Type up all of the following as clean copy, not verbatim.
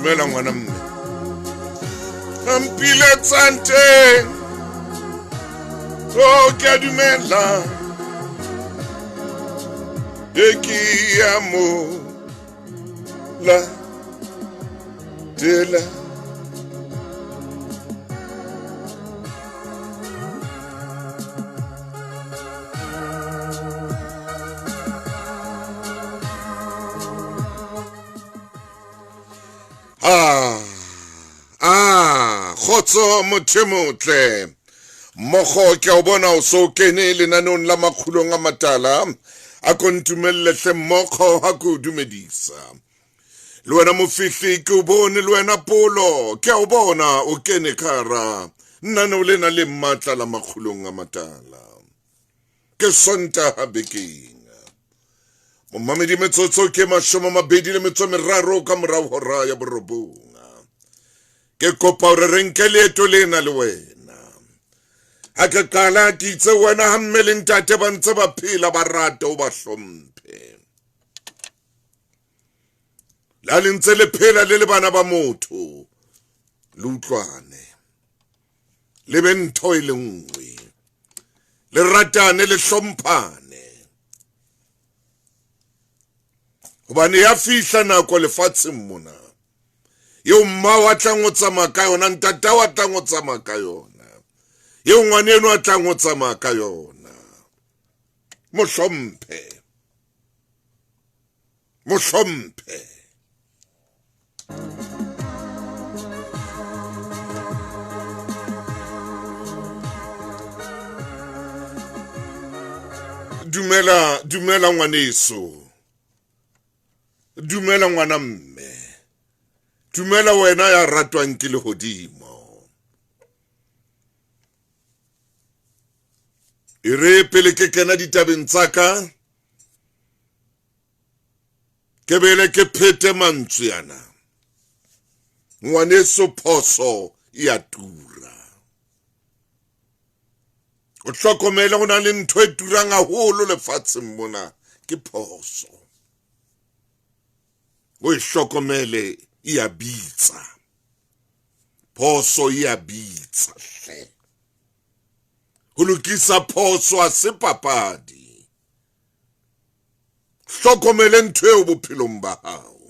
Dumela ngwana mme. A mpiletsang teng. Oh, ke a dumela. E ke ya mo la tela. Ah, ah, kgotso motho e motle. Mmogo ke a o bona o so kene lenaneong la makgulong a matala. A ko ntumelle hle mmogo ha ke o dumedisa. Le wena mofihli ke o bone, le wena polo ke a o bona o kene ka hara lenaneo lena le matla la makgulong a matala. Ke Sontaha bekeng. Momamedi metsotso ke 23 ka morao hora ya 9. Ke kopa hore re nke leeto lena le wena. Ha ke qala ke itse wena ha mme le ntate ba ntse ba phela ba rate o ba hlomphe. La le ntse le phela le le bana ba motho le utlwane. Le be ntho e le nngwe. Le ratane le hlomphane. Hobane ya fihla nako lefatsheng mona eo mma wa tlang ho tsamaya ka yona, ntata wa tlang ho tsamaya ka yona, eo ngwaneno a tlang ho tsamaya ka yona. Mo hlomphe, mo hlomphe. Dumela, dumela ngwaneso. Dumela ngwana mme. Dumela wena ya ratwang ke lehodimo. E re pele ke kena ditabeng tsa ka, ke bele ke phete mantswe ana. Ngwaneso phoso e a tura. O hlokomele ho na le ntho e turang haholo lefatsheng mona, ke phoso. O e hlokomele, e a bitsa. Phoso e a bitsa hle. Ho lokisa phoso ha se papadi. Hlokomele ntho eo bophelong ba hao.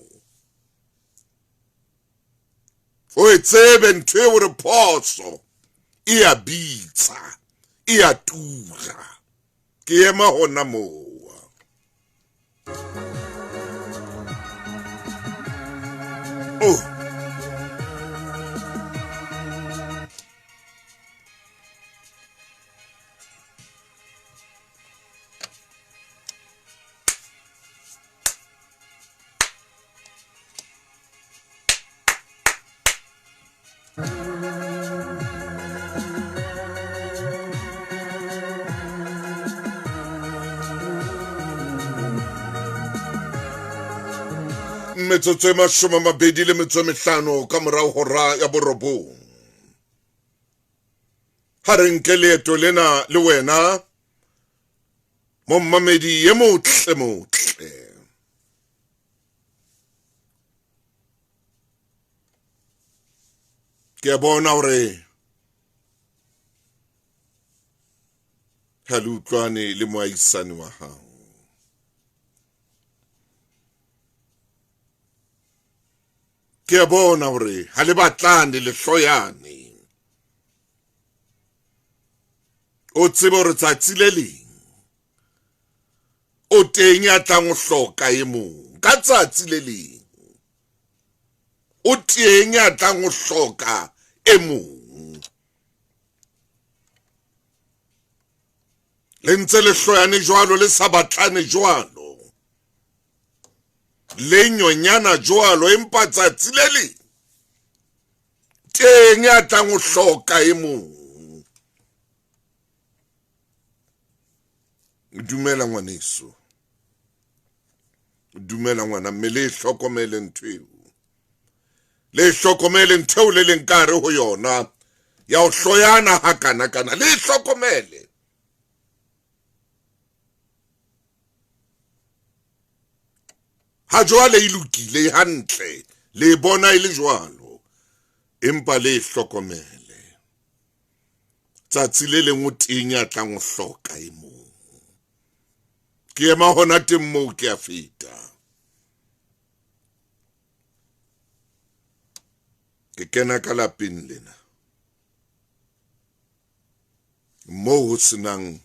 O e tsebe ntho eo re phoso e a bitsa, e a tura. Ke ema hona moo. Oh. Metsotso e 25 ka morao hora ya 9. Ha re nke leeto lena le wena mommamedi e motle motle. Ke a bona hore ha le utlwane le moahisani wa hao. Ke a bona hore ha le batlane le hloyane. O tsebe hore tsatsi le leng o teng ya tlang ho hloka e mong. Ka tsatsi le leng o teng ya tlang ho hloka e mong. Le ntse le hloyane jwalo, le sa batlane jwalo, le nyonyana jwalo, empa tsatsi le leng teng ya tlang ho hloka e mong. Dumela ngwaneso, dumela ngwana mme, le hlokomele ntho eo, le hlokomele ntho eo le leng ka hare ho yona ya ho hloyana ha kana kana, le hlokomele. Ha jwale e lokile hantle, Le e bona e le jwalo, empa le e hlokomele. Tsatsi le leng o teng ya tlang ho hloka e mong. Ke ema hona teng moo ke a feta. Ke kena ka lapeng lena moo ho senang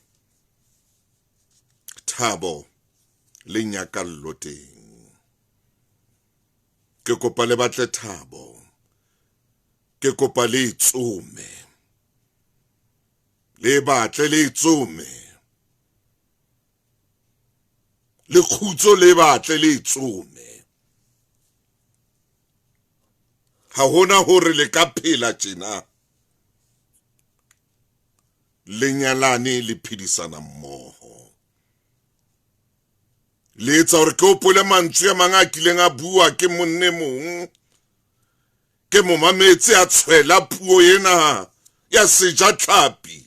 thabo le nyakallo teng. Ke kopa le batle thabo, ke kopa le e tsome, le e batle le e tsome, le kgutso le batle le e tsome. Ha hona hore le ka phela tjena le nyalane le phedisana mmoho. Le etsa hore ke hopole mantswe a mang a kileng a bua ke monne mong, ke mo mametse a tshwela puo ena ya seja tlhapi.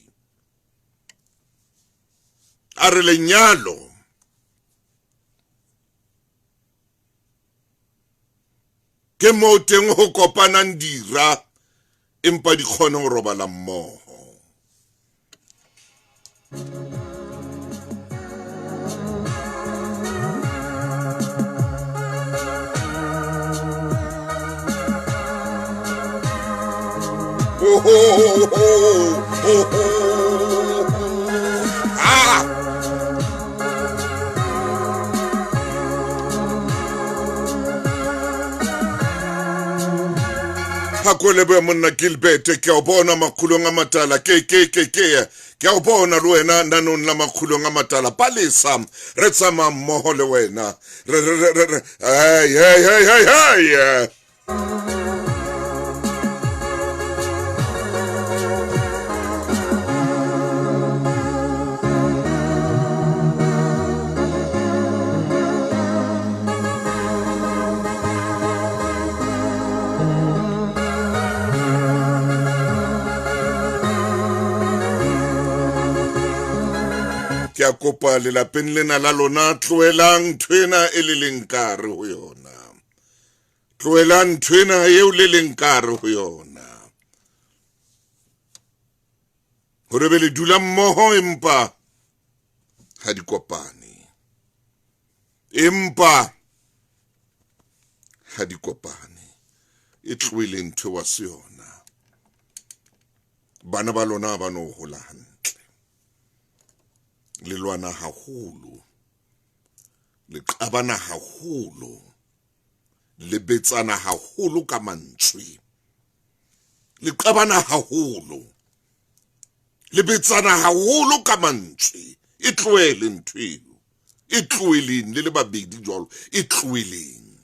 A re lenyalo ke moo teng ho kopanang dira empa di kgone ho robala mmoho. Oh, oh, oh, oh, oh. Ah! Ko lebohe monna Gilbert, ke a o bona makgulong a matala, ke ke ke ke ke a o bona le wena nanong la makgulong a matala. Palesa, re tsamaya mmoho le wena, re re re re, hey hey hey hey hey. Ke a kopa lelapeng lena la lona, tlohelang ntho ena e le leng ka hare ho yona. Tlohelang ntho ena eo le leng ka hare ho yona. Hore be le dula mmoho empa ha di kopane. Empa ha di kopane. E tlohele ntho wa se yona. Bana ba lona ba no hola hantle. Le lwana haholo, le qabana haholo, le betsana haholo ka mantswe, le qabana haholo, le betsana haholo ka mantswe. E tlohele ntho eo, e tloheleng le le babedi jwalo, e tloheleng,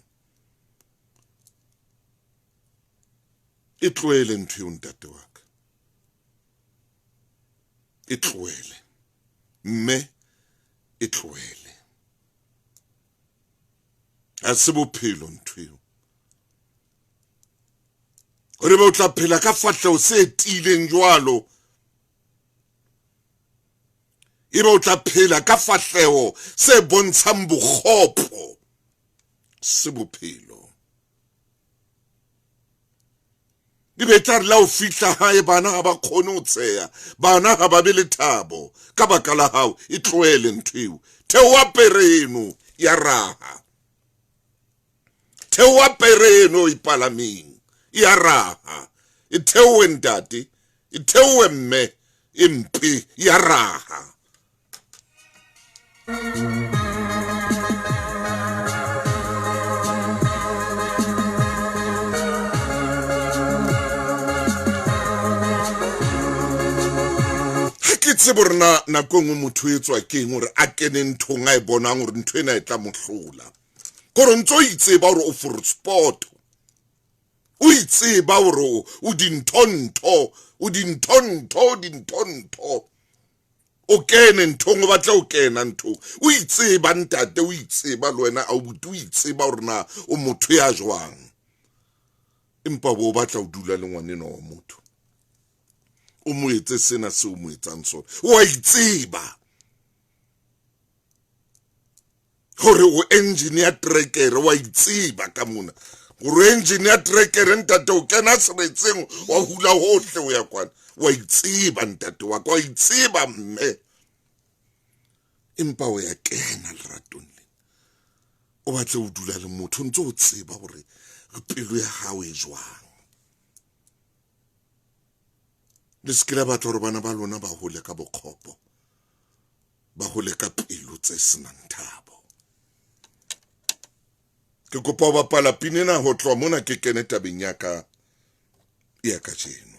e tlohele ntho eo ntate wa ka, e tlohele mme, e tlohele. Ha se bophelo ntho eo. Hore be o tla phela ka fahleho se tiileng jwalo, ebe o tla phela ka fahleho se bontshang bokgopo, se bophelo. Ebe tla re la o fihla hae, bana ha ba kgone ho tsheha, bana ha ba be le thabo ka baka la hao. E tlohele ntho eo. Theoha pere eno ya raha, theoha pere eno e palameng ya raha. E theohe ntate, e theohe mme, e mpe ya raha. Ha ke tsebe hore na nako e nngwe motho o etswa ke eng hore a kene nthong a e bonang hore ntho ena e tla mo hlola. Kore ntso o itseba hore o for sport, o itseba hore o dintho-ntho, o dintho-ntho, o dintho-ntho. O kene nthong, o batla ho kena nthong, o itseba ntate, o itseba le wena abuti, o itseba hore na o motho ya jwang, empa bo o batla ho dula le ngwanenwa wa motho, o mo etse sena seo o mo etsang sona. O a itseba hore o engineer trekere, wa itseba ka mona. Gore engine ya trekere ntate o kena seretseng wa hula hohle o ya kwana. Wa itseba ntate wa ka, wa itseba mme. Empa o ya kena leratong le. O batle o dula le motho o ntse o tseba hore pelo ya hao e jwang. Le se ke la batla hore bana ba lona ba hole ka bokgopo, ba hole ka pelo tse senang thabo. Ke kopa ho bapala pina ena ho tloha mona ke kene tabeng ya ka ya kajeno.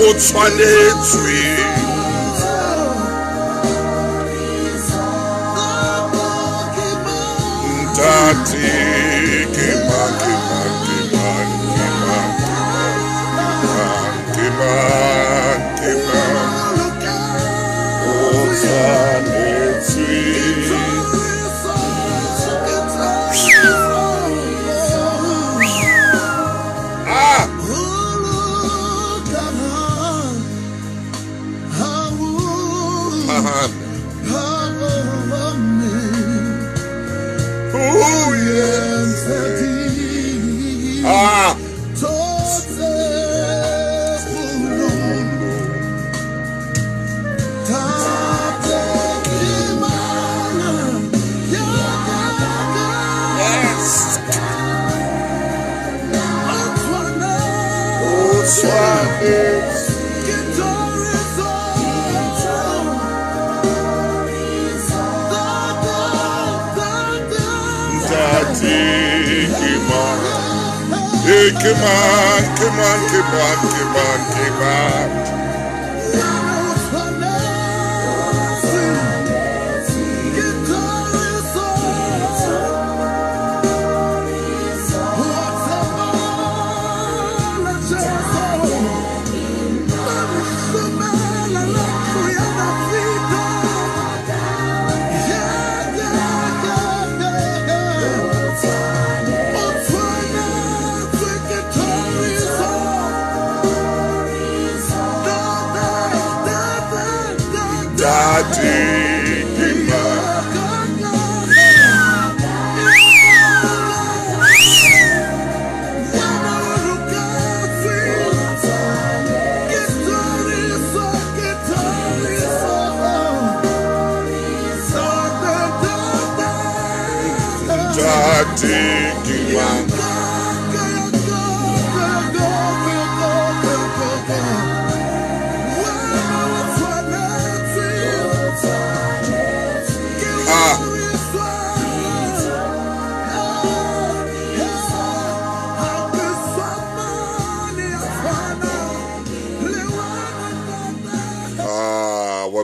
O tshwanetswe ntate ke mang ke mang ke mang ke mang ke mang ke mang o tshwanetswe. Oh yes. Ah. Yes. Oh, Ke mang, ke mang, ke mang, ke mang, ke mang.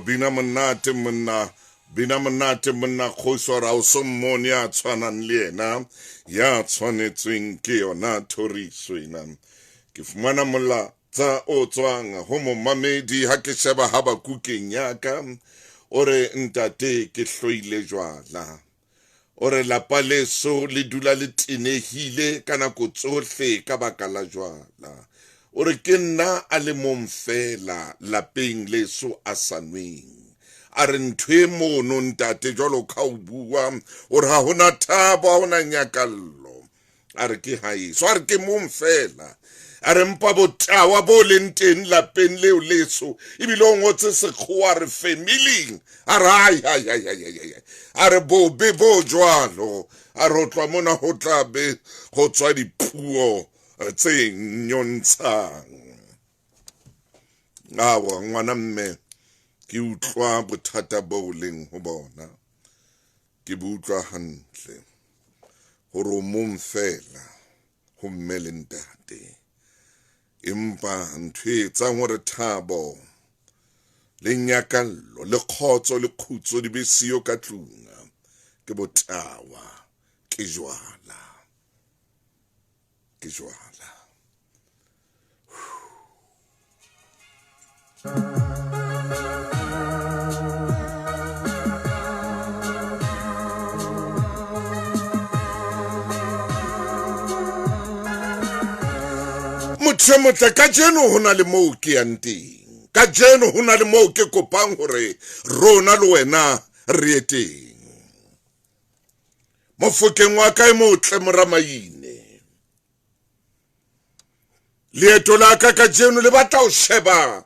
Bina monate monna, bina monate monna, kgosi ra o so mmone ya tshwanang le yena, ya tshwanetsweng ke yona thoriso ena. Ke fumana molatsa o tswang ho momamedi ha ke sheba ha ba kukeng ya ka, o re ntate ke hloile jwala. O re lapa leso le dula le tenehile ka nako tsohle ka baka la jwala. O re ke nna a le mong feela lapeng leso a sa nweng. A re ntho e mono ntate jwalo ka o bua, o re ha hona thabo, ha hona nyakallo. A re ke haeso, a re ke mong feela. A re mpa botawa bo leng teng lapeng leo leso, ebile o ngotse sekgowa a re familing. A re ai ai ai ai ai ai. A re bobe bo jwalo. A re ho tloha mona ho tla be ho tswa dipuo tse nyontshang. Awa ngwana mme, ke utlwa bothata bo leng ho bona. Ke bo utlwa hantle hore o mong feela ho mme le ntate. Empa ntho e etsang hore thabo le nyakallo le kgotso le kgutso di be siyo ka tlung ke botawa, ke jwala, ke jwala. Motho e motle, kajeno ho na le moo ke yang teng. Kajeno ho na le moo ke kopang hore rona le wena re ye teng. Mofokeng wa ka e motle Moramaine. Leeto la ka kajeno le batla ho sheba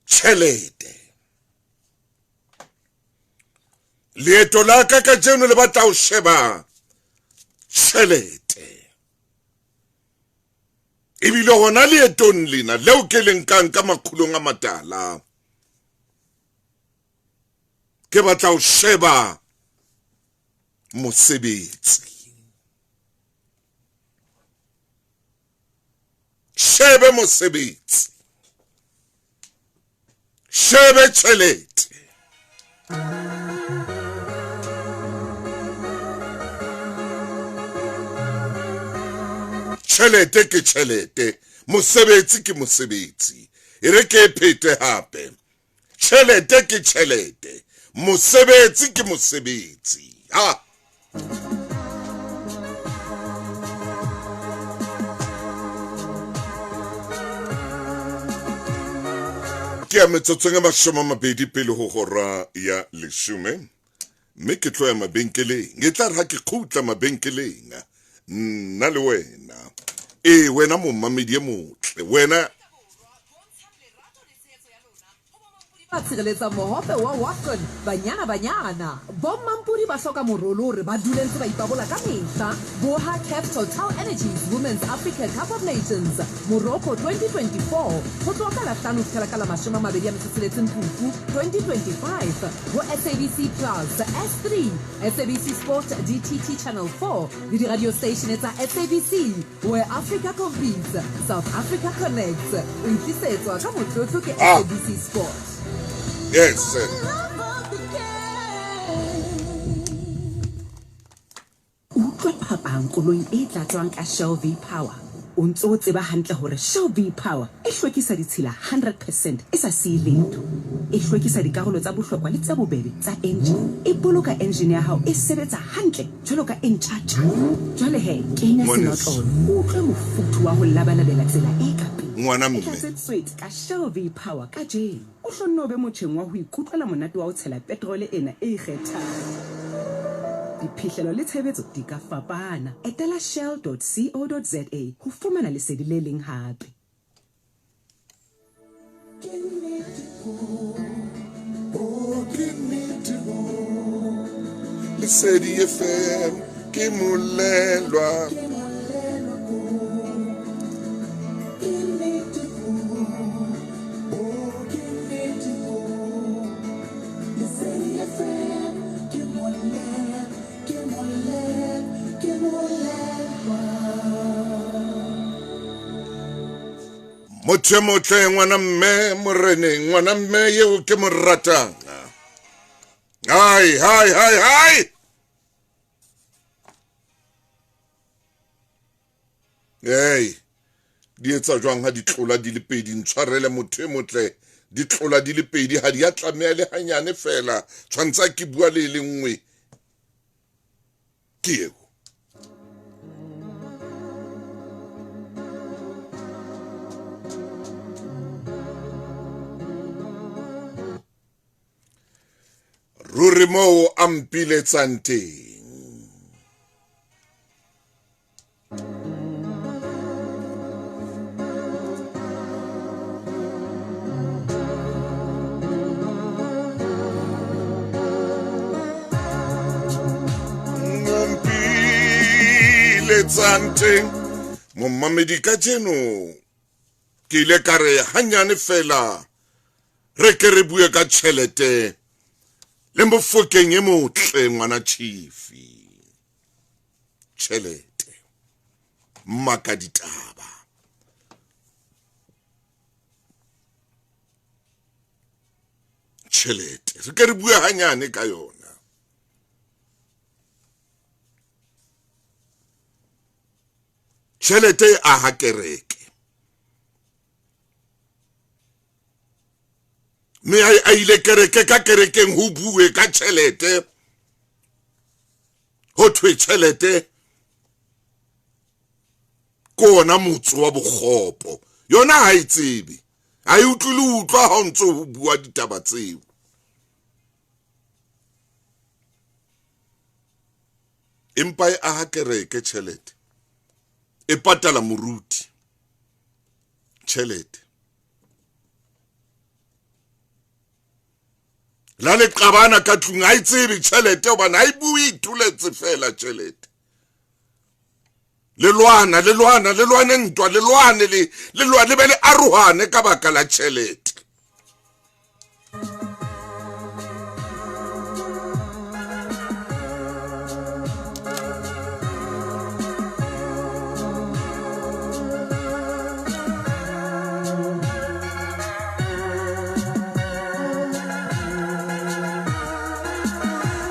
tjhelete. Leeto la ka kajeno le batla ho sheba tjhelete. Ebile hona leetong lena leo ke le nkang ka makgulong a matala, ke batla ho sheba mosebetsi. Shebe mosebetsi, shebe tjhelete. Tjhelete ke tjhelete, mosebetsi ke mosebetsi. E re ke e phete hape. Tjhelete ke tjhelete, mosebetsi ke mosebetsi. Ha. Ke ya metsotsong e 20 pele ho hora ya 10, mme ke tlo ya mabenkeleng. E tla re ha ke kgutla mabenkeleng, nna le wena, ee wena momamedi e motle, wena Ba tshireletsa mohope wa Wafcon, Banyana Banyana. Bommampodi ba hloka morolo hore ba dule ntse ba ipabola ka mehla. Boha CAF Total Energies Women's Africa Cup of Nations, Morocco 2024 ho tloha ka la hlano ho fihlela ka la 26 Phupu 2025 ho SABC Plus, S3, SABC Sport DTT Channel 4 le diradio seteishene tsa SABC. Where Africa competes, South Africa connects. O e tlisetswa ka motlotlo ke Ah. SABC Sport. Yes, sir. Utlwa phapang koloing e tlatswang ka Shell V-Power. O ntse o tseba hantle hore Shell V-Power e hlwekisa ditshila 100 percent e sa siye letho. E hlwekisa dikarolo tsa bohlokwa le tse bobebe tsa engine. E boloka engine ya hao e sebetsa hantle jwalo ka e ntjha tjha. Jwale he, kenya Ngwaneso. senotlolo o utlwe mofuthu wa ho labalabela tsela e ka pele. Ngwana E mme. tlatse tswete ka Shell V-Power kajeno. O hlonne o be motjheng wa ho ikutlwela monate wa ho tshela peterole ena e ikgethang. Diphihlelo le tshebetso di ka fapana. Etela shell.co.za ho fumana lesedi le leng hape. Lesedi FM ke molelwa. Motho e motle ngwana mme moreneng, ngwana mme eo ke mo ratang. Hai hai hai hai. Hey, di etsa jwang ha di tlola di le pedi? Ntshwarele motho e motle Di tlola di le pedi ha di a tlameha le hanyane feela. Tshwantse ke bua le e le nngwe. Ke eo. Ruri moo a mpiletsang teng. Mpiletsang teng. Momamedi kajeno ke ile ka re hanyane fela re ke re bue ka tjhelete le Mofokeng e motle ngwana Chifi. Tjhelete mmaka ditaba. Tjhelete re ke re bue hanyane ka yona. Tjhelete e aha kereke. Mme a ile kereke ka kerekeng ho bue ka tjhelete. Ho thwe tjhelete ke ona motso wa bokgopo. Yona ha e tsebe. Ha e utlwe le utlwa ha o ntso ho bua ditaba tseo. Empa e aha kereke tjhelete. E patala moruti tjhelete. La le qabana ka tlung ha e tsebe tjhelete hobane ha e bue, itholetse fela tjhelete. Le lwana, le lwana, le lwane ntwa, le lwane, le le lwane, le be le arohane ka baka la tjhelete.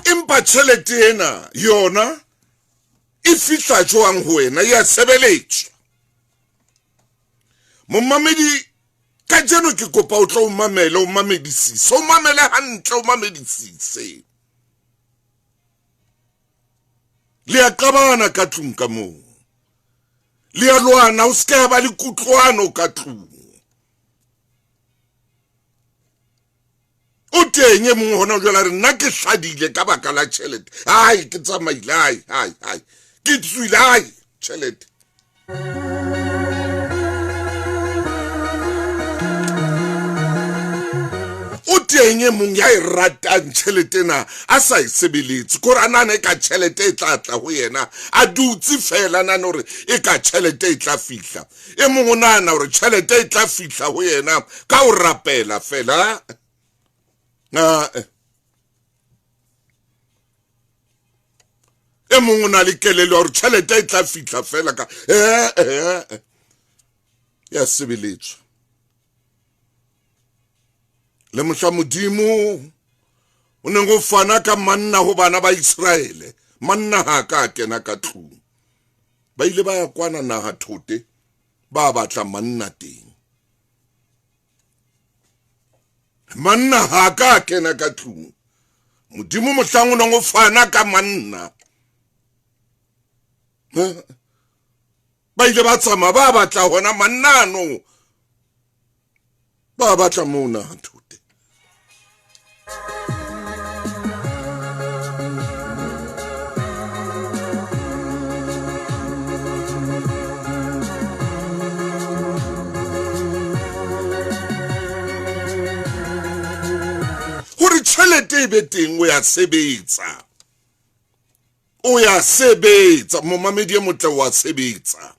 Empa tjhelete ena yona e fihla jwang ho wena? Ya sebeletswa. Momamedi kajeno ke kopa o tlo o mamele, o mamedisise, o mamele hantle, o mamedisise. Le a qabana ka tlung ka moo. Le a lwana, o se ka ba le kutlwano ka tlung. O teng e mongwe hona jwale a re nna ke hladile ka baka la tjhelete. Ai, ke tsamaile, ai, ai, ai. Ke tswile, ai, tjhelete. O teng e mong ya e ratang tjhelete ena a sa e sebeletse, kore a nahane ka tjhelete e tla tla ho yena, a dutse fela a nahane hore e ka tjhelete e tla fihla. E mong o nahana hore tjhelete e tla fihla ho yena ka ho rapela fela. E mong o na le kelello ya hore tjhelete e tla fihla fela ka ya sebeletswa. Le mohla Modimo o neng o fana ka manna ho bana ba Iseraele, manna ha ka a kena ka tlung. Ba ile ba ya kwana naha thote, ba batla manna teng. Manna ha ka a kena ka tlung. Modimo mohlang o neng o fana ka manna, ba ile ba tsamaya ba batla hona manna ano, ba batla moo naha thote. Hore tjhelete e be teng, o ya sebetsa. O ya sebetsa. Momamedi e motle, o a sebetsa.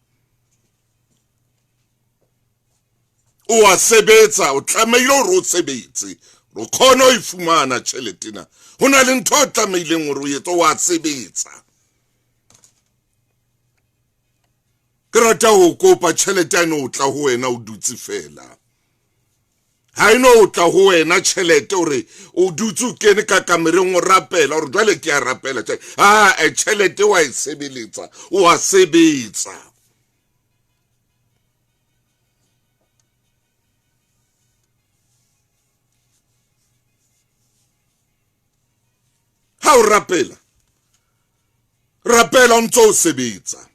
O a sebetsa, o tlamehile hore o sebetse. O kgone ho e fumana tjhelete ena. Ho na le ntho o tlamehileng hore o etse, o a sebetsa. Ke rata ho kopa tjhelete ha e no tla ho wena o dutse fela. Ha e no tla ho wena tjhelete hore o dutse o kene ka kamereng o rapela hore jwale ke a rapela. Ah, tjhelete wa e sebeletsa, o a sebetsa. Ha o rapela, rapela o ntse o sebetsa.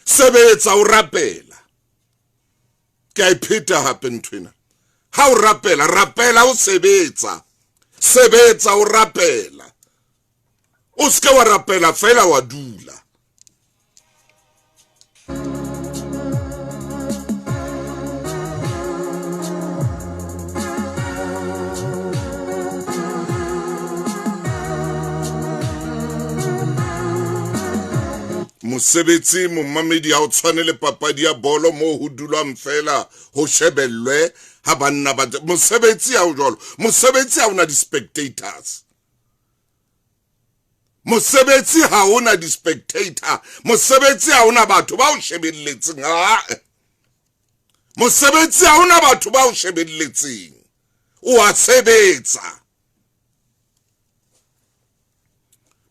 Sebetsa o rapela. Ke a e pheta hape nthwena. Ha o rapela, rapela o sebetsa. Sebetsa o rapela. O seke wa rapela fela wa dula. Mosebetsi momamedi ha o tshwane le papadi ya bolo moo ho dulwang fela ho shebellwe ha banna ba mosebetsi ha o jwalo. Mosebetsi ha o na di-spectators. Mosebetsi ha o na di-spectator. Mosebetsi ha o na batho ba o shebelletseng. Mosebetsi ha o na batho ba o shebelletseng. O a sebetsa.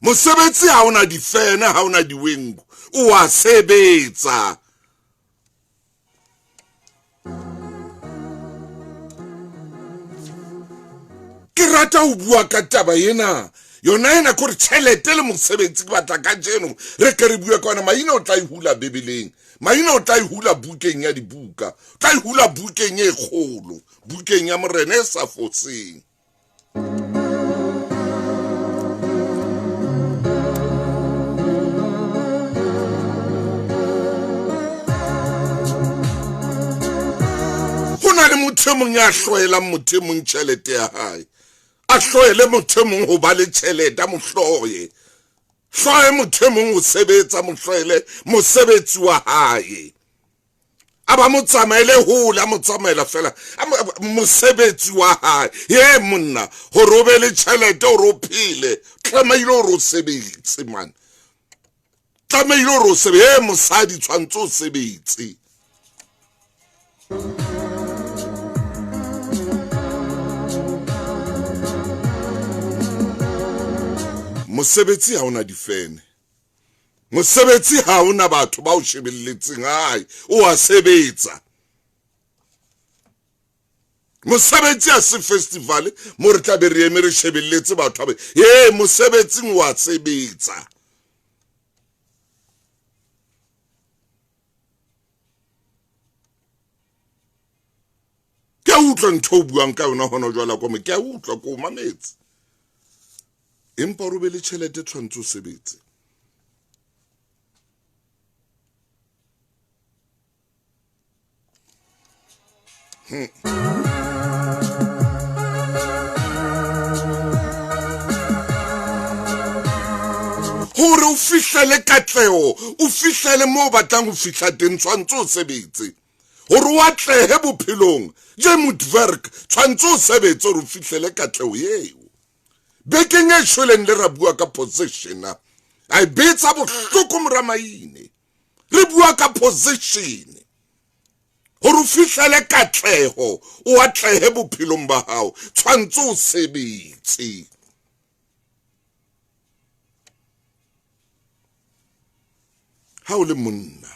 Mosebetsi ha o na difene, ha o na diwengu. O a sebetsa. Ke rata ho bua ka taba ena. Yona ena ke hore tjhelete le mosebetsi ke batla kajeno re ke re bue ka yona. Maina o tla e hula Bibeleng. Maina o tla e hula bukeng ya dibuka. O tla e hula bukeng e kgolo, bukeng ya Morena e sa foseng. Ho na le motho e mong ya hloelang motho e mong tjhelete ya hae. A hloele motho e mong ho ba le tjhelete, a mo hloye. Hloye motho e mong ho sebetsa, mo hloele mosebetsi wa hae. A ba mo tsamaele hole, a mo tsamaela fela mosebetsi wa hae. Ye monna, hore o be le tjhelete hore o phele, tlamehile hore o sebetse man. Tlamehile hore o sebetse. Ye mosadi tshwantse o sebetse. Mosebetsi ha o na difene. Mosebetsi ha o na batho ba o shebelletseng. Hai, o a sebetsa. Mosebetsi ha se festival mo re tla be re eme re shebelletse batho ba. Ee, mosebetsing o a sebetsa. Ke a utlwa ntho o buang ka yona hona jwale kwa mo, ke a utlwa ko mametse. Empa o be le tjhelete tshwantse o sebetse. Hore o fihlele katleho, o fihlele moo o batlang ho fihla teng, tshwantse o sebetse. Hore o atlehe bophelong, je moet werk, tshwantse o sebetse hore o fihlele katleho eo. Bekeng e shweleng le ra bua ka position. A e betsa bohloko mora Maine. Re bua ka position. Hore o fihlele katleho, o atlehe bophelong ba hao, tshwantse o sebetse. Ha o le monna,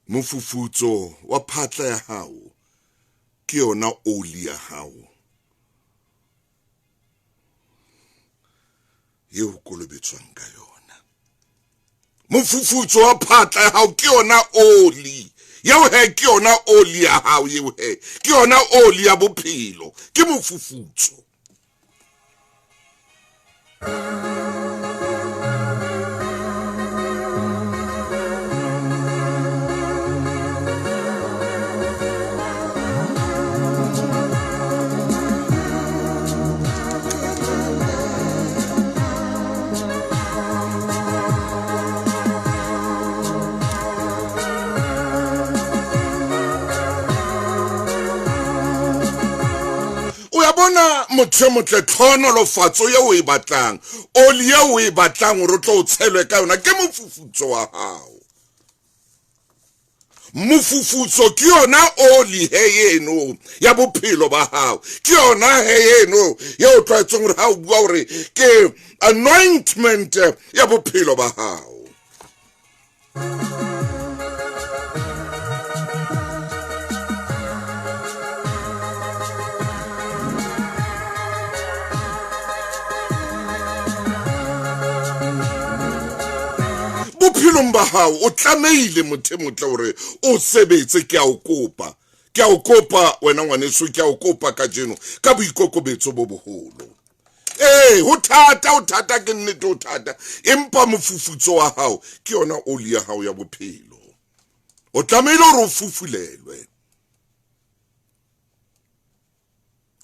mofufutso wa phatla ya hao ke yona oli ya hao eo kolobetswang ka yona. Mofufutso wa phatla ya hao ke yona oli eo, he ke yona oli ya hao eo, he ke yona oli ya bophelo, ke mofufutso. Bona motho e motle, tlhohonolofatso eo o e batlang, oli eo o e batlang hore o tlo o tshelwe ka yona ke mofufutso wa hao. Mofufutso ke yona oli he eno ya bophelo ba hao, ke yona he eno ye o tlwaetseng hore ha o bua hore ke anointment ya bophelo ba hao. Bophelong ba hao o tlamehile motho e motle hore o sebetse. Ke a o kopa, ke a o kopa wena ngwaneso, ke a o kopa kajeno ka boikokobetso bo boholo. Ee, ho thata, ho thata, ke nnete ho thata, empa mofufutso wa hao ke yona oli ya hao ya bophelo. O tlamehile hore o fufulelwe.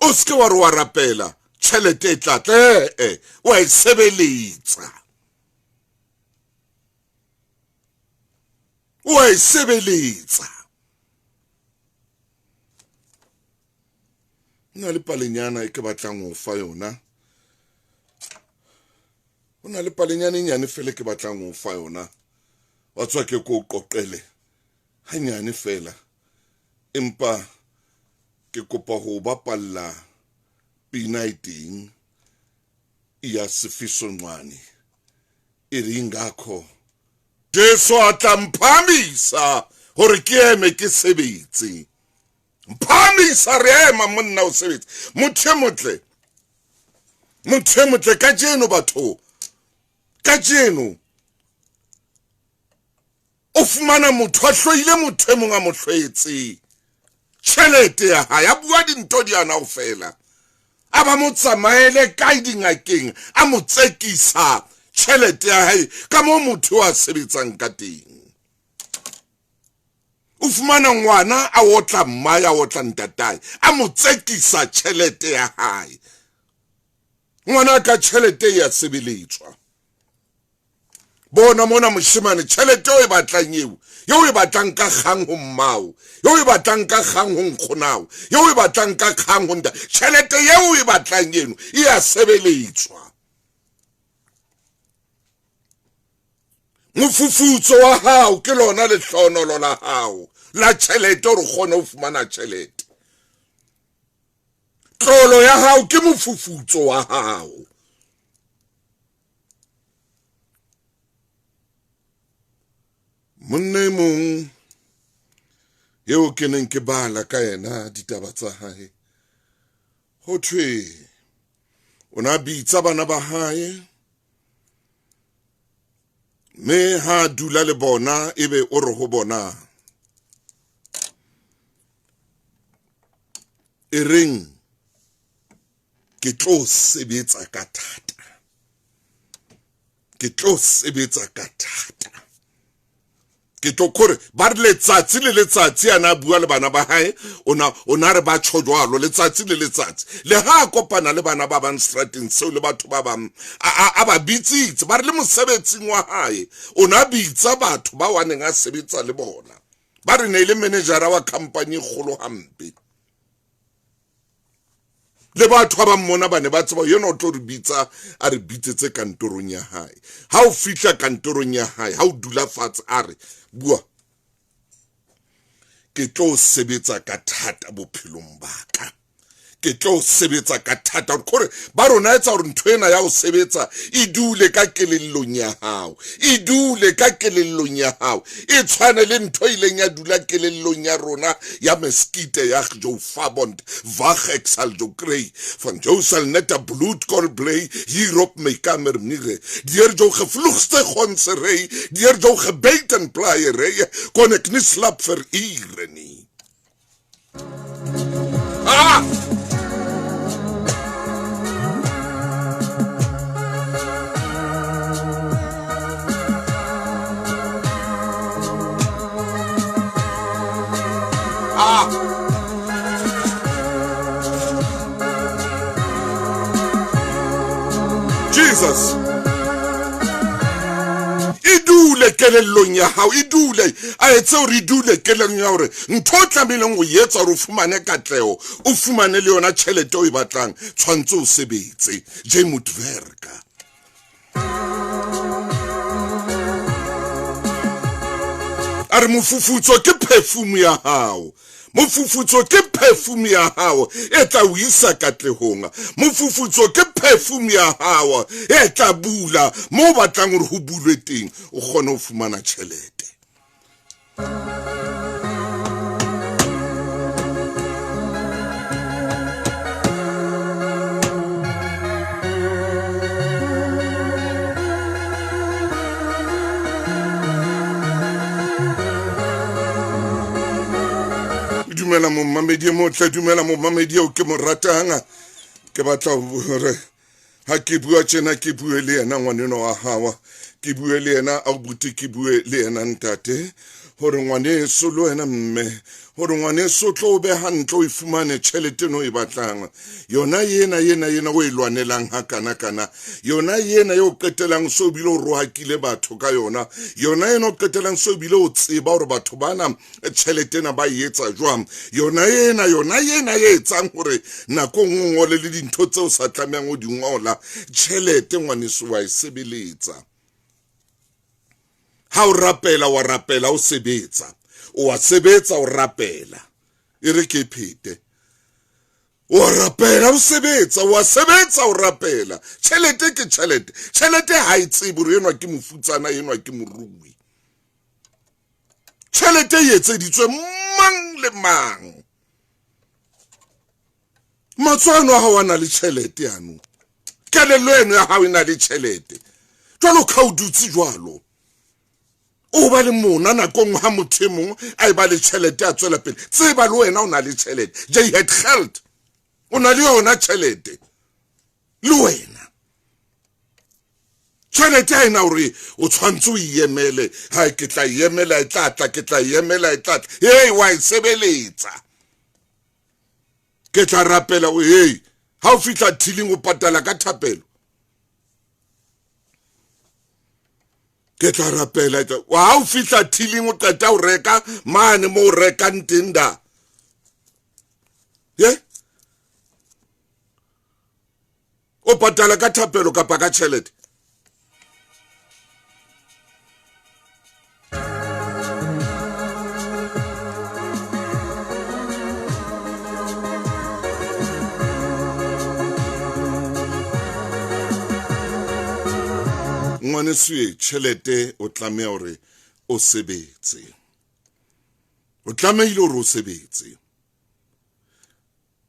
O se ke wa re wa rapela tjhelete e tla tla, ee, wa e sebeletsa. O e sebeletsa. Ho na le palenyana e ke batlang ho fa yona. Ho na le palenyana e nyane fela e ke batlang ho fa yona. Wa tswa ke ko qoqele hanyane fela. Empa ke kopa ho bapalla pina e teng ya Sifiso Ncwane e re ingakho Jesu a tla mphahamisa hore ke eme ke sebetse. Mphahamisa re ema monna o sebetse. Motho e motle, motho e motle kajeno batho, kajeno o fumana motho a hloile motho e mong a mo hloetse tjhelete ya hae, a bua dintho di ana ho fela, a ba mo tsamaele kae dingakeng, a mo tsekisa tjhelete ya hae ka moo motho a sebetsang ka teng. O fumana ngwana a otla mmae, a otla ntatae, a mo tsekisa tjhelete ya hae. Ngwana ka tjhelete ya sebeletswa. Bona mona moshemane, tjhelete o e batlang eo, eo e batlang ka kgang ho mmao, eo e batlang ka kgang ho nkgonao, eo e batlang ka kgang ho nta, tjhelete eo e batlang eno e ya sebeletswa. Mofufutso wa hao ke lona lehlohonolo la hao la tjhelete hore o kgone ho fumana tjhelete. Tlolo ya hao ke mofufutso wa hao. Monna e mong eo ke neng ke bala ka yena ditaba tsa hae, ho thwe o na bitsa bana ba hae, mme ha dula le bona ebe o re ho bona, e reng ke tlo sebetsa ka thata, ke tlo sebetsa ka thata, ke tlo kore ba re letsatsi le letsatsi a na bua le bana ba hae, o na re ba tjho jwalo letsatsi le letsatsi. Le ha a kopana le bana ba bang strateng seo le batho ba bang, a ba bitsitse, ba re le mosebetsing wa hae o na bitsa batho ba wa neng a sebetsa le bona, ba re ne e le manejara wa company e kgolo hampe. Le batho ba bang mona ba ne ba tseba yena o tlo re bitsa, a re bitsetse kantorong ya hae. Ha o fihla kantorong ya hae, ha o dula fatshe, a re bua, ke tlo sebetsa ka thata bophelong ba ka, ke tlo sebetsa ka thata. Kore ba rona etsa hore ntho ena ya ho sebetsa e dule ka kelellong ya hao, e dule ka kelellong ya hao, e tshwane le ntho e ileng ya dula kelellong ya rona ya meskite ya jou fabond wag ek sal jou kry van jou sal net 'n bloedkol bly hier op my kamer mure deur jou gevloegste gonsery deur jou gebeit en plaaiery kon ek nie slaap vir ure nie. Ah! Ah! Jesus. E dule kelellong ya hao, e dule, a etse hore e dule kelellong ya hore ntho o tlamehileng ho etsa hore o fumane katleho, o fumane le yona tjhelete o e batlang, tshwantse o sebetse. Jy moet werk. A re mofufutso ke perfume ya hao, mofufutso ke perfume ya hao e tla o isa katlehong, mofufutso ke perfume ya hao e tla bula mo o batlang hore ho bulwe teng, o kgone ho fumana tjhelete. Momamedi e motle, dumela momamedi eo ke mo ratang. Ke batla hore ha ke bua tjena ke bue le yena ngwaneno wa hawa, ke bue le yena abuti, ke bue le yena ntate, hore ngwaneso le wena mme, hore ngwaneso tlo o be hantle, o e fumane tjhelete eno e batlang, yona yena yena yena o e lwanelang ha kana kana, yona yena eo qetelang so bile o rohakile batho ka yona, yona ena o qetelang so bile o tseba hore batho bana tjhelete ena ba e etsa jwang, yona ena yona ena e etsang hore nako nngwe o ngole le dintho tseo sa tlamehang o di ngola. Tjhelete ngwaneso wa e sebeletsa. Ha o rapela wa rapela o sebetsa, o wa sebetsa o rapela. E re ke phete, o rapela o sebetsa, o wa sebetsa o rapela. Tjhelete ke tjhelete, tjhelete ha e tsebe hore enwa ke mofutsana, enwa ke morui. Tjhelete e etseditswe mang le mang. Matsoho a hao a na le tjhelete yanong, kelello eno ya hao e na le tjhelete. Jwalo ka o dutse jwalo, o ba le mona nakong ha motho e mong a e ba le tjhelete a tswela pele, tseba le wena o na le tjhelete. Jy het geld, o na le yona tjhelete le wena. Tjhelete ha ena hore o tshwantse o e emele, ha ke tla e emela e tla tla, ke tla e emela e tla tla. Hey, wa e sebeletsa. Ke tla rapela o, hey, ha o fihla thiling o patala ka thapelo. Ke tla rapela, ha o fihla thiling o qeta ho reka mane mo o rekang teng da. Ye? O patala ka thapelo kapa ka tjhelete? Ngwaneso e tjhelete o tlameha hore o sebetse, o tlamehile hore o sebetse.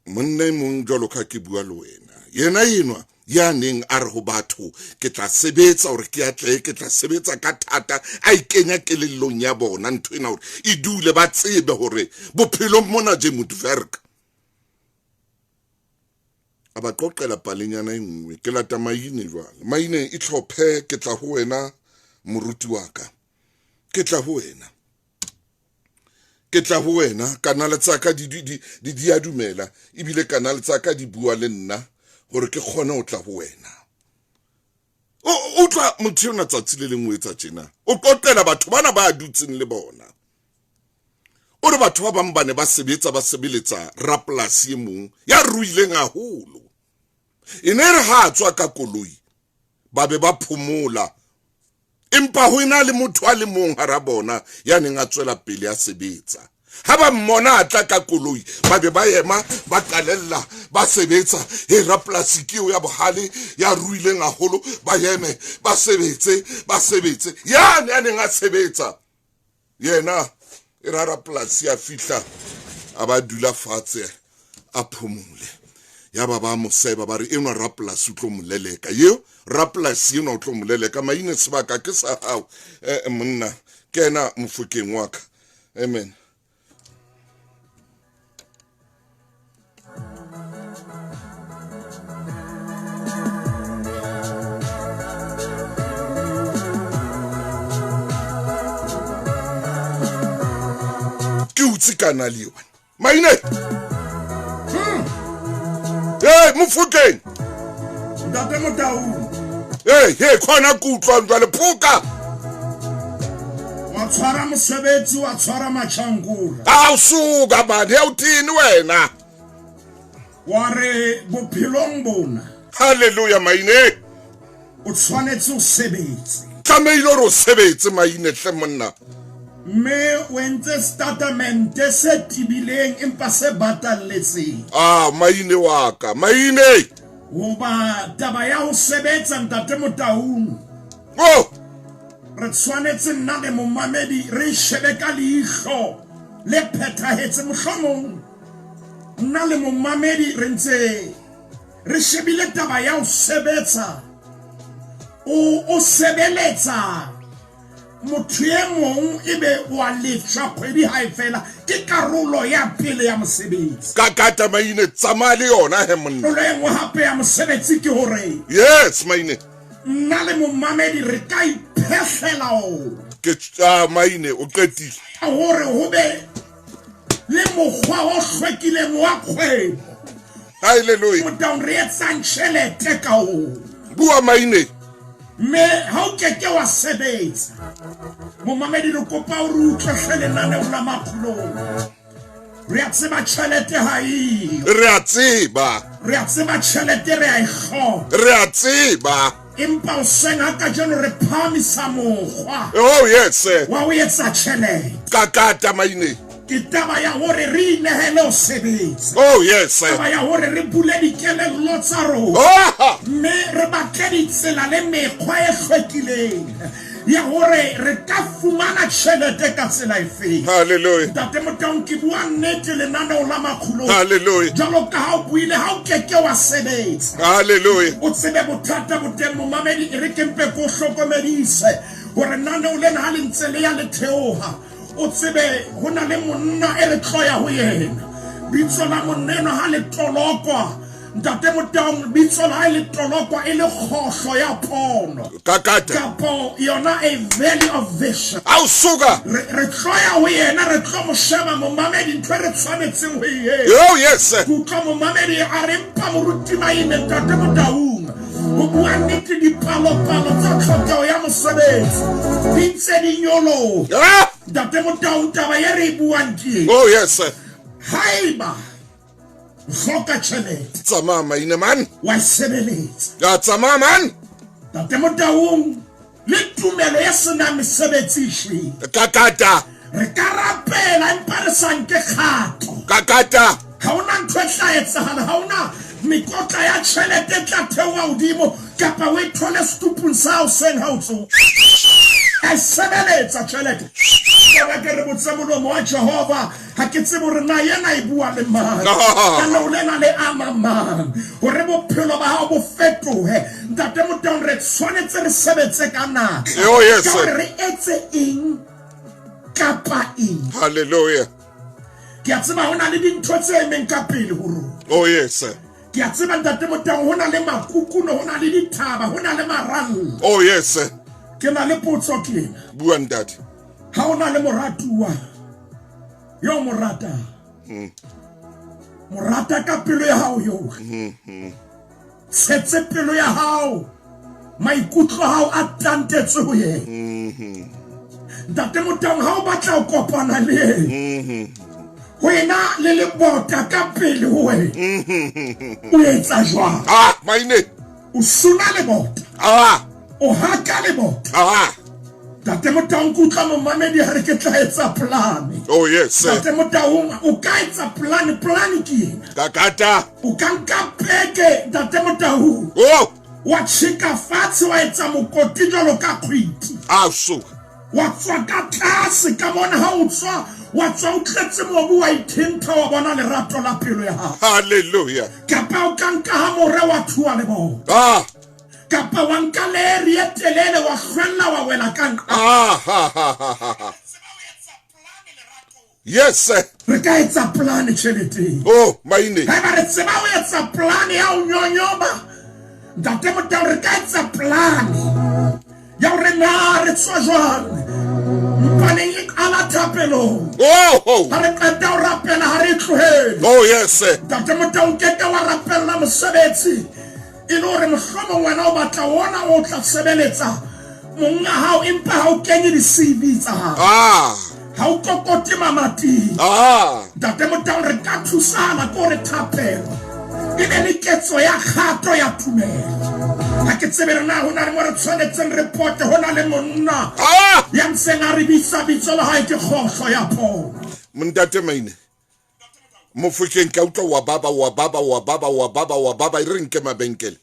Monna e mong jwalo ka ke bua le wena, yena enwa ya neng a re ho batho ke tla sebetsa hore ke atlehe, ke tla sebetsa ka thata, a ikenya kelellong ya bona ntho ena hore e dule, ba tsebe hore bophelong mona je moet werk. A ba qoqela palenyana e nngwe. Ke lata maine jwale, maine e tlhophe, ke tla ho wena moruti wa ka, ke tla ho wena, ke tla ho wena. Kanale tsa ka di di di di a dumela, ebile kanale tsa ka di bua le nna hore ke kgone ho tla ho wena. O utlwa motho ena tsatsi le lengwe etsa tjena, o qoqela batho bana ba dutseng le bona. O re batho ba bang ba ne ba sebetsa, ba sebeletsa rapolasi e mong ya ruileng haholo. E ne re ha a tswa ka koloi ba be ba phomola, empa ho ena le motho a le mong hara bona ya neng a tswela pele a sebetsa. Ha ba mmona a tla ka koloi, ba be ba ema ba qalella ba sebetsa. He, rapolasi ke eo ya bohale ya ruileng haholo, ba eme ba sebetse ba sebetse. Yane a neng a sebetsa yena e ra rapolasi a fihla a ba dula fatshe a phomole. Ya ba ba mo seba ba re enwa rapolasi o tlo mo leleka, eo rapolasi enwa o tlo mo leleka. Maine sebaka ke sa hao, monna kena mofokeng wa ka. Amen. Ke utse kana le yona maine. Hey, mofokeng Ntate Motau. Hey, hey, khona ke utlwang jwale phoka. Wa tshwara mosebetsi, wa tshwara matjhankura. A o suka bane, ya o thini wena. Wa re bophelong bona. Hallelujah maine. O tshwanetse o sebetse. Tlamehile hore o sebetse maine hle monna. Mme o entse statement se tibileng empa se batalletseng. Ah, maine wa ka, maine. Hoba taba ya ho sebetsa Ntate Motaung. Oh! Re tshwanetse nna le momamedi re shebe ka leihlo le phethahetse. Mohlomong nna le momamedi re ntse re shebile taba ya ho sebetsa. O sebeletsa motho e mong ebe wa lefshwa kgwedi ha e fela ke karolo ya pele ya mosebetsi. Kakata Maine, tsamaya le yona he monna. Karolo e nngwe hape ya mosebetsi ke hore Yes Maine. nna le momamedi re ka iphehlela ona. Ke ah Maine o qetile. Hore ho be le mokgwa o hlwekileng wa kgwebo. Hallelujah. Motaung re etsang tjhelete ka ona. Bua Maine. Mme ha o keke wa sebetsa, momamedi re kopa o re utlwe hle lenaneo la Makgulong. Re a tseba tjhelete ha eyo. Re a tseba. Re a tseba tjhelete re a e hloka. Re a tseba. Empa hoseng ha kajeno re phahamisa mokgwa. Oh yes. Wa ho etsa tjhelete. Kakata Maine. Ke taba ya hore re inehele ho sebetsa. Oh yes. Taba ya hore re bule dikelello tsa rona. Oh. Mme re batle ditsela le mekgwa e hlwekileng ya hore re ka fumana tjhelete ka tsela efeng. Hallelujah. Ntate Motaung, ke bua nnete lenaneo la Makgulong. Hallelujah. Jwalo ka ha o buile ha o keke wa sebetsa. Hallelujah. O tsebe bothata bo teng momamedi, e re ke mpe ke o hlokomedise hore naneo lena ha le ntse le ya le theoha. O tsebe ho na le monna e re tlo ya ho yena. Bitso la monna enwa ha le tolokwa, Ntate Motaung, bitso la hae le tolokwa e le kgohlo ya pono. Kakata. Kapo yona a valley of vision. Ao suka. Re, re tlo ya ho yena, re tlo mo sheba momamedi, ntho e re tshwanetseng ho e etsa. Oh yes. Ke utlwa momamedi a re mpa moruti Maine, Ntate Motaung, ho bua nnete dipalopalo tsa tlhokeho ya mosebetsi di ntse di nyoloha. Ah! Ntate Motaung, taba e re e buang ke e. Oh yes. Haeba o hloka tjhelete, Tsamaya Maine man. wa e sebeletsa. Ya tsamaya man. Ntate Motaung, le tumelo e senang mesebetsi e shwele. Kakata. Re ka rapela empa re sa nke kgato. Kakata. Ha hona ntho e tla etsahala, ha hona mekotla ya tjhelete e tla theoha hodimo kapa o e thole setupung sa hao seng ha o tsoha. A e sebeletsa tjhelete. Jwale ke re botse molomo wa Jehova, ha ke tsebe hore na yena e bua le mang. Lenaneo lena le ama mang hore bophelo ba hao bo fetohe. Ntate Motaung, re tshwanetse re sebetse ka natla. Oh, yes, Ka sir. hore re etse eng kapa eng. Hallelujah. Ke a tseba ho na le dintho tse emeng ka pele ho rona. Oh yes, sir. Ke a tseba Ntate Motaung, ho na le makukuno, ho na le dithaba, ho na le maralla. Oh yes, sir. Ke na le potso ke ena. Bua ntate. Ha o na le moratuwa yo o mo ratang, mo rata ka pelo ya hao yohle, tshetse pelo ya hao, maikutlo a hao a tantetswe ho yena. Ntate Motaung, ha o batla ho kopana le yena, ho ena le lebota ka pele ho wena, o etsa jwang? Ah, Maine. O suna lebota. Ah. O haka lebota. Ah. Ntate Motaung, ke utlwa momamedi ha re ke tla etsa plane. Oh yes, sir. Ntate Motaung, o ka etsa plane, plane ke ena. Kakata. O ka nka peke, Ntate Motaung. Oh. Wa tjheka fatshe, wa etsa mokoti jwalo ka kgwiti. Ah, suka. Wa tswa ka tlase ka mona, ha o tswa, wa tswa o tletse mobu, wa ithentha, wa bona lerato la pelo ya hao. Hallelujah. Kapa o ka nka hamore wa thua le bona. Ah. Kapa wa nka leri e telele wa hlwella wa wela ka nqa. Ah, ha, ha, ha, ha, ha. Yes, sir. Re ka etsa plane tjheleteng. Oh, Maine. Haeba re tseba ho etsa plane ya ho nyonyoba, Ntate Motaung, re ka etsa plane ya hore na re tswa jwang. Mpaneng e qala thapelong. Oh, oh. Ha re qeta ho rapela, ha re e tlohele. Oh, yes, sir. Ntate Motaung, ke ke wa rapella mosebetsi e le hore mohlomong wena o batla ona o tla sebeletsa monga hao, empa ha o kenye di-C_V tsa hao. Ah. Ha o kokote mamating. Ah. Ntate Motaung, re ka thusana ke hore thapelo e be le ketso ya kgato ya tumelo. Ha ke tsebe re na ho na le mo re tshwanetseng re pote, ho na le monna Ah. ya ntseng a re bitsa, bitso la hae ke kgohlo ya pono. Ntate Maine, Mofokeng ka utlwa wa baba, wa baba, wa baba, wa baba, wa baba, e re nke mabenkele.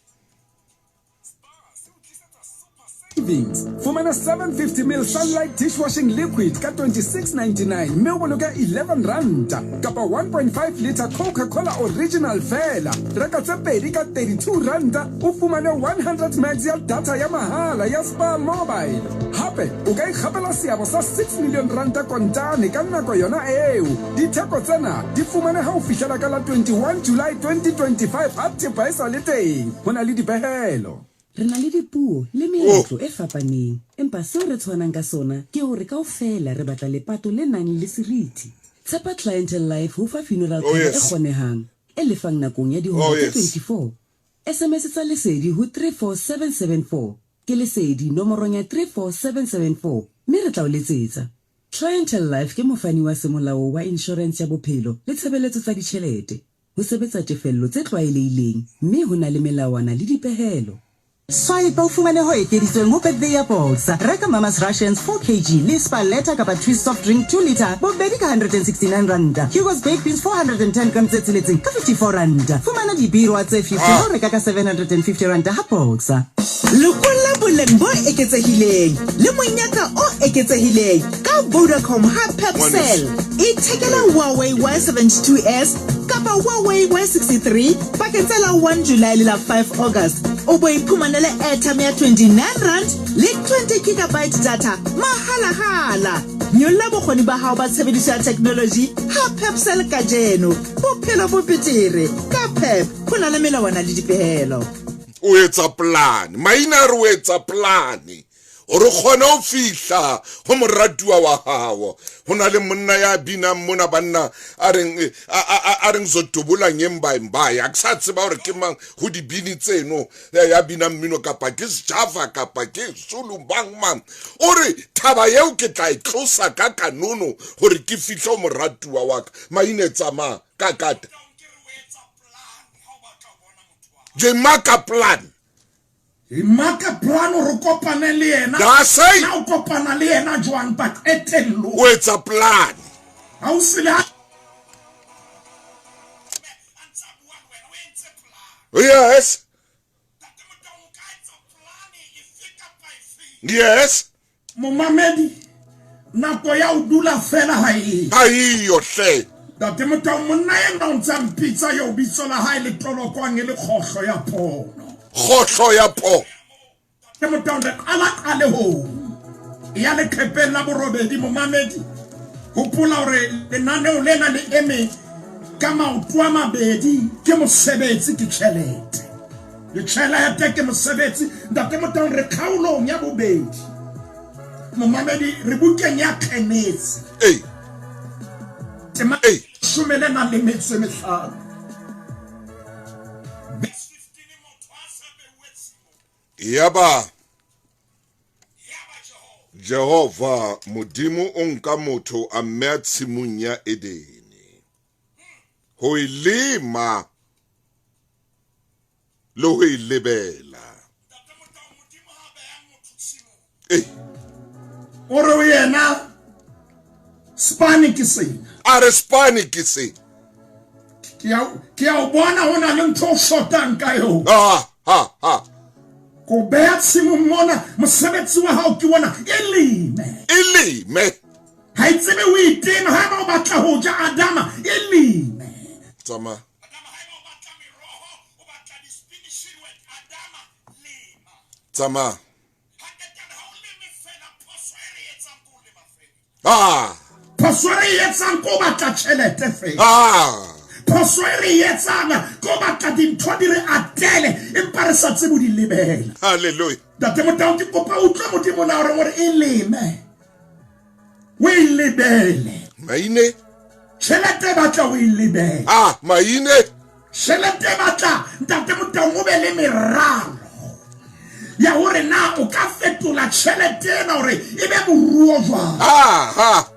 Savings. Fumana 750 ml Sunlight dishwashing liquid ka 26.99 mme o boloke 11 ranta kapa 1.5 litre Coca-Cola original feela. Reka tse pedi ka 32 ranta o fumane 100 megs ya data ya mahala ya Spar Mobile. Hape o ka ikgapela seabo sa 6 million ranta kontane ka nako yona eo. Ditheko tsena di fumaneha ho fihlela ka la 21 July 2025 ha thepa e sa le teng. Ho na le dipehelo. Re na le dipuo le meetlo e fapaneng, empa seo re tshwanang ka sona ke hore kaofela re batla lepato le nang le seriti. Tshepa Clientele Life ho fa funeral cover e kgonehang, e lefang nakong ya dihora tse 24. SMS tsa Lesedi ho 34774, ke Lesedi nomorong ya 34774 mme re tla o letsetsa. Clientele Life ke mofani wa semolao wa inshorense ya bophelo le tshebeletso tsa ditjhelete. Ho sebetsa tefello tse tlwaelehileng mme ho na le melawana le dipehelo. Swipe o fumane ho ekeditsweng ho birthday ya Boxer. Reka Mama's Russians 4 kg le Spaletta kapa Twist soft drink 2 litre bobedi ka R169. Hugo's baked beans 410 gram tse tsheletseng ka R54. Fumana dibirwa tse 50 ha o reka ka R750 ha Boxer. Lokolla boleng bo eketsehileng le monyetla o eketsehileng ka Vodacom ha Pep Cell. Ithekele Huawei Y72s kapa Huawei Y63 pakeng tsa la 1 July le la 5 August. O bo iphumanele airtime ya R29 le 20 gigabyte data mahala-hala. Nyolla bokgoni ba hao ba tshebediso ya theknoloji ha Pep Cell kajeno. Bophelo bo betere ka Pep. Ho na le melawana le dipehelo. O etsa plan. Maina a re o etsa plan. Gore o kgone go fihla go moratuwa wa gago. Go na le monna ya binang mona banna a reng a reng zotobola ngembaembae. A ke sa tseba gore ke mang go dibini tseno ya binang mmino kapa ke Sjava kapa ke Zulu mang mang. O re thaba yeo ke tla e tlosa ka kanono gore ke fihle go moratuwa wa ka. Maine tsamaya ka kata. Je maka plan. Maka plan hore o kopane le yena. That's it. Na o kopana le yena jwang but qetellong. O etsa plan. Ha o sele ha Yes. Yes. Momamedi, nako ya ho dula fela ha e. Ha eyo hle. Ntate Motau, monna enwa o ntse a mpitsa eo bitso la hae le tolokwang e le kgohlo ya pono. Kgohlo ya pono. Ntate Motau, re qala qalehong ya leqhepeng la borobedi. Momamedi, hopola hore lenaneo lena le eme ka maoto a mabedi, ke mosebetsi, ke tjhelete. Ditjhelete ke mosebetsi. Ntate Motaung, re kgaolong ya bobedi. Momamedi, re bukeng ya Genesi. Ee. Tema Ee. shome le nang le metso e mehlano. Yaba Jehova Modimo o nka motho a mmea tshimong ya Edene ho e lema le ho e lebela. Ee. O re ho yena, Spane ke sena. A re spane ke se. Ke a o bona ho na le ntho o shotang ka yona. Ha ha ha. Ko beha tshimong mona, mosebetsi wa hao ke ona, e leme. E leme. Ha e tsebe o itema, haeba o batla ho ja Adama, e leme. Tsamaya. Tsamaya. Ah. Phoso e re e etsang ko batla tjhelete fela. Ah. Phoso e re e etsang ko batla dintho di re atele empa re sa tsebe ho di lebela. Hallelujah. Ntate Motau, ke kopa utlwe Modimo na hore e leme. O e lebele. Maine. Tjhelete e batla o e lebele. Ah, maine. Tjhelete e batla Ntate Motaung o be le meralo ya hore na o ka fetola tjhelete ena hore e be moruo jwang. Ah, ha.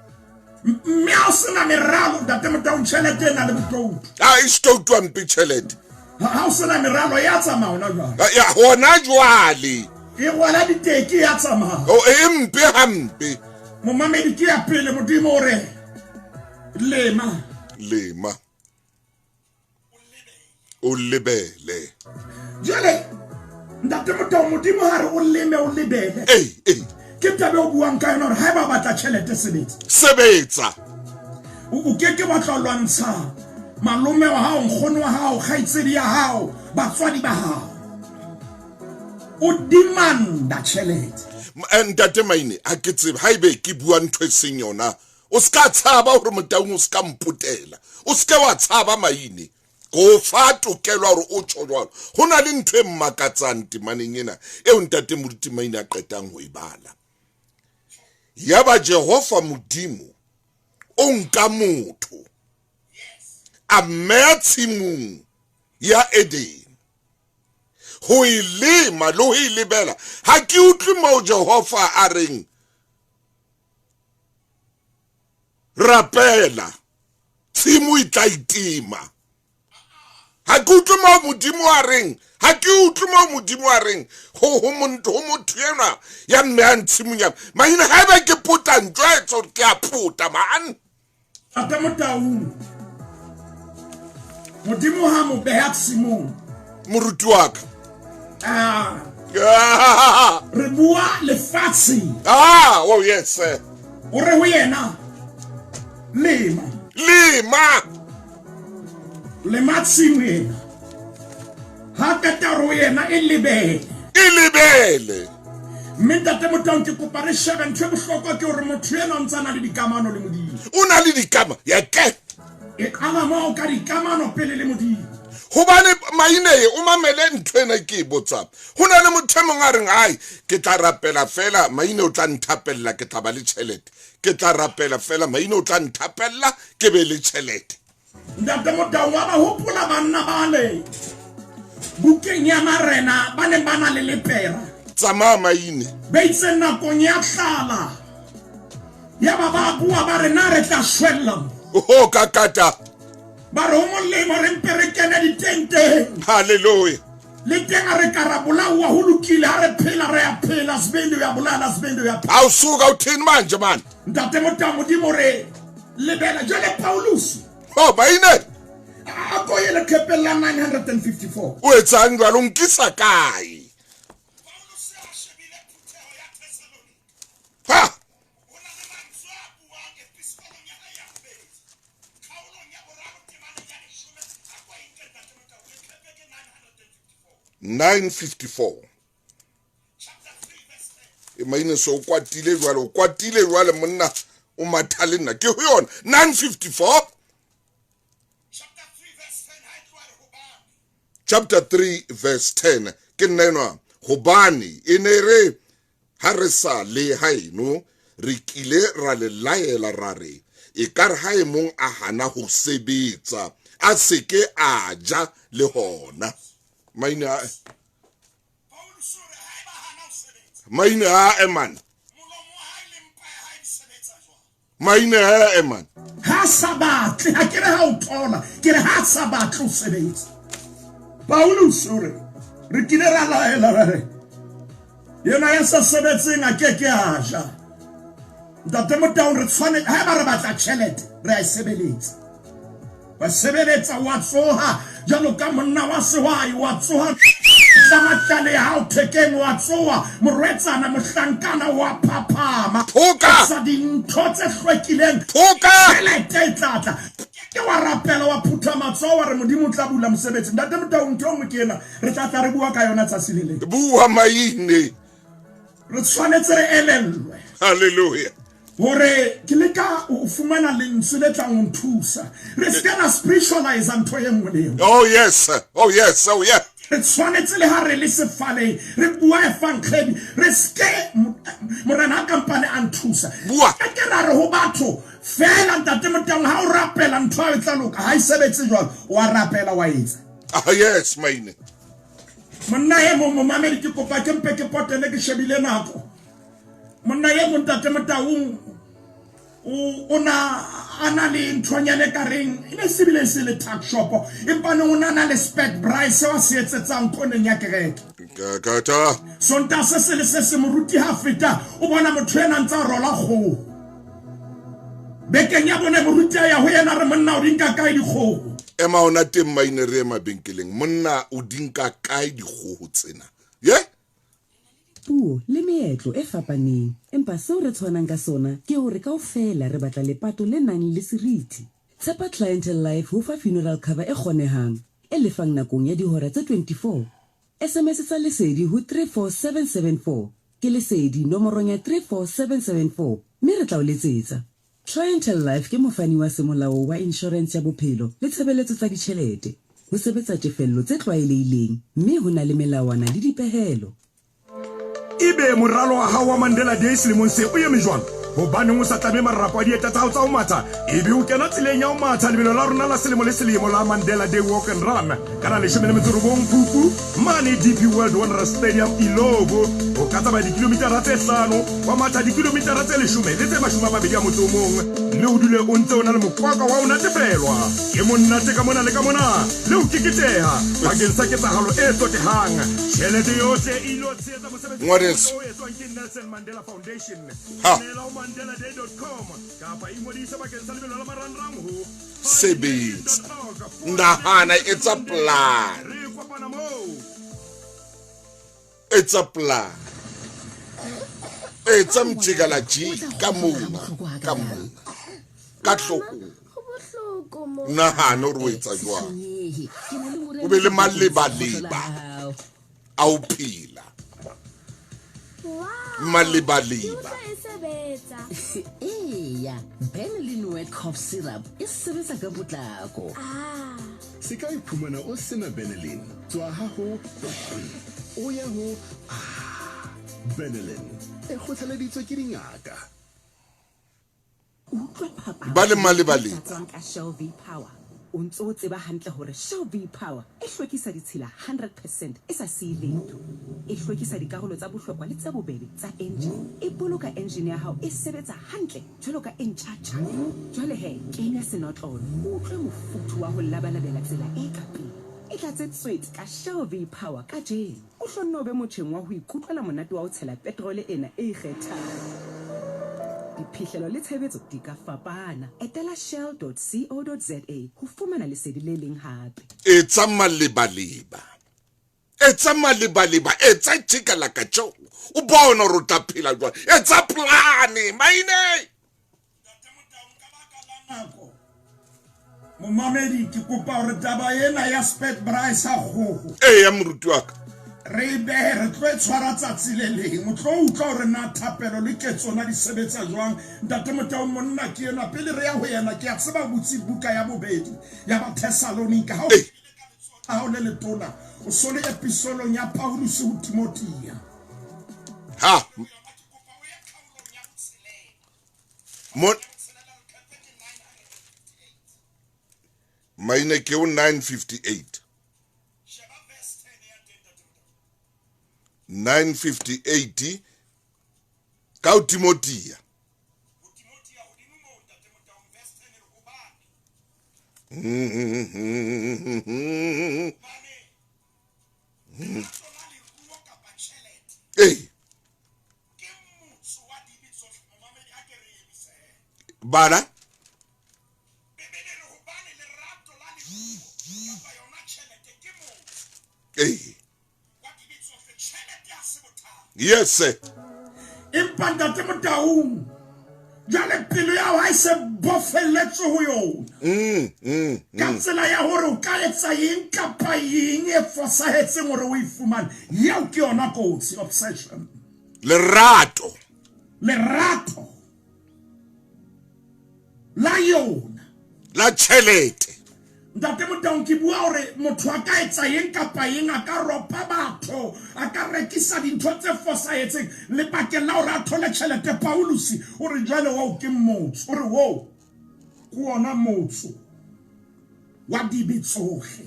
Mme ha o sena meralo Ntate Motaung tjhelete ena le botoutu. Ah, e stoutu hampe tjhelete. Ha o sena meralo ya tsamaya hona jwale. Ya hona jwale. E rwala diteki ya tsamaya. Oh, e mpe hampe. Momamedi ke ya pele Modimo o re lema. Lema. O lebele. Jwale Ntate Motao, Modimo ha re o leme o lebele. Ee, ee. Ke taba e o buang ka yona hore haeba o batla tjhelete sebetsa. Sebetsa. O ke ke wa tla lwantsha malome wa hao, nkgono wa hao, kgaitsedi ya hao, batswadi ba hao. O demanda tjhelete. Eh, ntate Maine, ha ke tsebe haebe ke bua ntho e seng yona. O se ka tshaba hore Motaung o se ka mpotela. O se ke wa tshaba Maine. Ko fa tokelo ya hore o tjho jwalo. Ho na le ntho e mmakatsang temaneng ena eo ntate Moruti Maine a qetang ho e bala. Yaba Jehova Modimo o nka motho a mmeya tshimong ya Edene ho e lema le ho e lebela. Ha ke utlwe moo Jehova a reng rapela tshimo e tla itima. Ha ke utlwe moo Modimo a reng, ha ke utlwe moo Modimo a reng ho ho ho motho enwa ya mmehang tshimong ya maina. Haeba ke pota njwetse hore ke a pota man. Tate Motaung, Modimo ha mo beha tshimong. Moruti wa ka. Ah. Re bua lefatshe. Ah, oh yes sir. O re ho yena lema. Lema. Lema tshimo ena. Ha qeta ho yena e lebele. E lebele. Mme ntate Motaung ke kopa re shebe ntho e bohlokwa ke hore motho ena o ntse a na le dikamano le Modimo. O na le dikama ya ke. E qala moo ka dikamano pele le Modimo. Hobane Maine o mamele ntho ena ke e botsang. Ho na le motho e mong a reng ai ke tla rapela fela Maine o tla nthapella ke tla ba le tjhelete. Ke tla rapela fela Maine o tla nthapella ke be le tjhelete. Ntate Motau wa ba hopola banna bale bukeng ya marena ba neng ba na le lepera. Tsamaya Maine. Ba itse nakong ya tlala ya ba ba bua ba re na re tla shwella. Oho ka kata. Ba re ho molemo re mpe re kene ditenteng. Hallelujah. Le teng a re ka ra bolaoa ho lokile ha re phela re a phela sebele ya bolala sebele ya phela. Awusuka uthini manje man? Ntate Motau Modimo re lebela jwale Paulus. Oh Maine. A ko ye leqhepeng la 954. O etsang jwalo o nkisa kae? Ha! 954 e maine so o kwatile jwale o kwatile jwale monna o matha le nna ke ho yona 954 chapter 3 verse 10 ke nna enwa hobane e ne re Ha re sa le haeno, re kile ra le laela ra re, Ekare ha e mong a hana ho sebetsa, a se ke a ja le hona. Maine a Maine a eman. Maine a eman. Ha sa batle, ha ke re ha o thola, ke re ha sa batle ho sebetsa. Paulus o re, re kile ra laela ra re, yena ya sa sebetseng a ke ke a ja. Ntate Motaung re tshwanetse, haeba re batla tjhelete, re a e sebeletsa. Wa sebeletsa, wa tsoha jwalo ka monna wa sehwai, wa tsoha tlamatlale ya hao thekeng, wa tsoha morwetsana, mohlankana, wa phaphama. Phoka! Etsa dintho tse hlwekileng. Phoka! Tjhelete e tla tla. Ke wa rapela, wa phutha matsoho, wa re Modimo o tla bula mosebetsi. Ntate Motaung, ntho e nngwe ke ena, re tla tla re bua ka yona tsatsi le leng. Bua Maine. Re tshwanetse re elellwe. Hallelujah. Hore ke leka ho fumana lentswe le tlang ho nthusa. Re se ke ra spiritualize ntho e nngwe le e nngwe. Oh yes, oh yes, oh yeah. Re tshwanetse le ha re le sefaleng re bua efankgedi re se ke Morena a kampane a nthusa. Bua. Ke ke ra re ho batho fela Ntate Motaung ha o rapela ntho ya e tla loka ha e sebetse jwalo wa rapela wa etsa. Ah yes, Maine. Monna e mong momamedi ke kopa ke mpe ke potele ke shebile nako. Monna e mong Ntate Motaung o na a na le nthonyana e ka reng e ne se bile se le tuck shop empa ne o na na le spec braai seo a se etsetsang koneng ya kereke. Kakata. Sontaha se se le se se moruti ha feta o bona motho ena ntse a rola kgoho. Bekeng ya bone moruti a ya ho yena re monna o di nka kae dikgoho? Ema ona teng maine re ye mabenkeleng monna o di nka kae dikgoho tsena? Ye! puo le meetlo e fapaneng, empa seo re tshwanang ka sona ke hore kaofela re batla lepato le nang le seriti. Tshepa Clientele Life ho fa funeral cover e kgonehang, e lefang nakong ya dihora tse 24. SMS tsa Lesedi ho 34774, ke Lesedi nomorong ya 34774 mme re tla o letsetsa. Clientele Life ke mofani wa semolao wa inshorense ya bophelo le tshebeletso tsa ditjhelete. Ho sebetsa tefello tse tlwaelehileng mme ho na le melawana le dipehelo. Ebe moralo wa hao wa Mandela Day selemong se o eme jwang? Hobaneng o sa tlame marapo a dieta tsa hao tsa ho matha ebe o kena tseleng ya ho matha lebelo la rona la selemo le selemo la Mandela Day Walk and Run ka la 19 Phupu mane DP World Wanderers Stadium Illovo? O ka tsamaya dikilomitara tse hlano, wa matha dikilomitara tse leshome le tse 21 mme o dule o ntse o na le moqwaka wa ho natefelwa ke monate ka mona le ka mona le ho keketeha bakeng sa ketsahalo e tsotehang. Tjhelete yohle e ilo tshehetsa mosebetsi o Ngwaneso. motle o etswang ke Nelson Mandela Foundation. Ha. Kenela ho mandeladay.com kapa ingodise bakeng sa lebelo la marangrang ho Sebetsa. Nahana, etsa plan. Re kopana moo. Etsa plan. Etsa mjikala jika mona, ka mona. Ka hloohong. Nahana hore o etsa jwang. O be le malebaleba a ho phela. Malebaleba. Eya, Benylin Cough Syrup e sebetsa ka potlako. Se ka iphumana o sena Benylin. Tswa ha ho o ya ho ah. Benylin e kgothaleditswe ke dingaka. Utlwa phapang Ba le malebaleba. e tlatswang ka Shell V-Power. O ntso o tseba hantle hore Shell V-Power e hlwekisa ditshila 100 percent e sa siye letho. E hlwekisa dikarolo tsa bohlokwa le tse bobebe tsa engine. E boloka engine ya hao e sebetsa hantle jwalo ka e ntjha tjha. Jwale he, kenya senotlolo o utlwe mofuthu wa ho labalabela tsela e ka pele. E tlatse tswete ka Shell V-Power kajeno. O hlonne o be motjheng wa ho ikutlwela monate wa ho tshela peterole ena e ikgethang. Diphihlelo le tshebetso di ka fapana. Etela shell.co.za ho fumana lesedi le leng hape. Etsa malebaleba. Etsa malebaleba, etsa tjeka laka tjeo. O bone hore o tla phela jwang. Etsa plane, maine. Momamedi, ke kopa hore taba ena ya spet braai sa kgoho Eya, moruti wa ka. re e behe, re tlo e tshwara tsatsi le leng. O tlo utlwa hore na thapelo le ketsona di sebetsa jwang. Ntate Motao, monna ke enwa. Pele re ya ho yena, ke a tseba o butse buka ya bobedi ya Bathesalonika. Ha o la hao le letona, o so le episolong ya Pauluse ho Timothea. Ha. Mo Maine ke o 958. 958 ka ho Timothea. Ee. Bala. Ee. Yes, sir. Empa ntate Motaung, jwale pelo ya hao ha e se bofelletswe ho yona ka tsela ya hore o ka etsa eng kapa eng e fosahetseng hore o e fumane, eo ke yona kotsi, obsession. Lerato. Lerato la yona. La tjhelete. Ntate Motaung, ke bua hore motho a ka etsa eng kapa eng, a ka ropa batho, a ka rekisa dintho tse fosahetseng lebakeng la hore a thole tjhelete. Paulus o re jwale oo ke motso, o re oo ke wona motso wa dibe tsohle.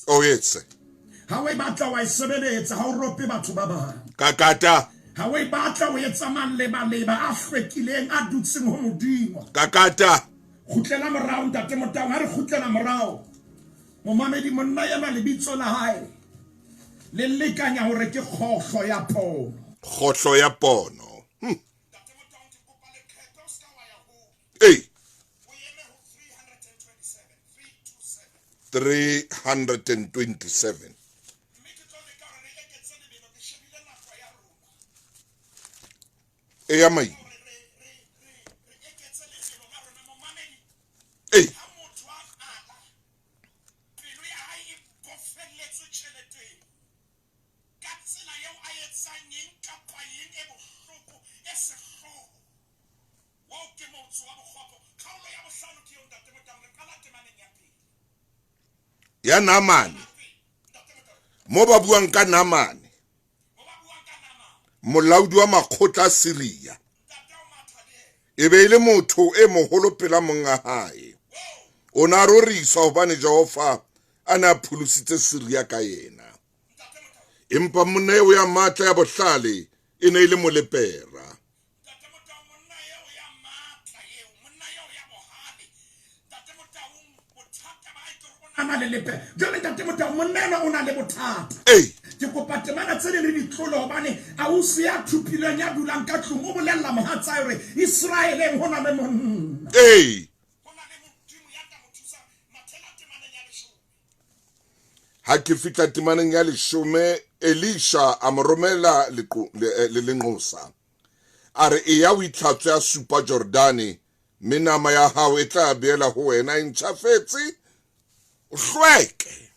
O etse. Ha o e batla wa e sebeletsa, ha o rope batho ba bang. Kakata. Ha o e batla o etsa malebaleba a hlwekileng a dutseng ho Modimo. Kakata. Kgutlela morao ntate Motaung, ha re kgutlela morao. Momamedi, monna ena lebitso la hae le lekanya hore ke kgohlo ya pono. Kgohlo ya pono. Ee. 327. Eya mai. Ei. Ya Naamane. Mo ba buang ka Naamane. Molaodi wa makgotla a Siria. E be e le motho e moholo pela monga hae. O ne a roriswa hobane Jehova a ne a pholositse Siria ka yena. Empa monna eo ya matla ya bohlale e ne e le molepera. A na le lepe jwale ntate Motau monna enwa o na le bothata. Ei. Ke kopa temana tse ding re di tlole hobane ausi ya thupilweng ya dulang ka tlung o bolella mohatsae hore Israeleng ho na le monna. Ei. Ha ke fihla temaneng ya leshome, Elisha a mo romela le lenqosa, a re, Eya o itlhatswe a supa Jordane, mme nama ya hao e tla boela ho wena e ntjhafetse, o hlweke.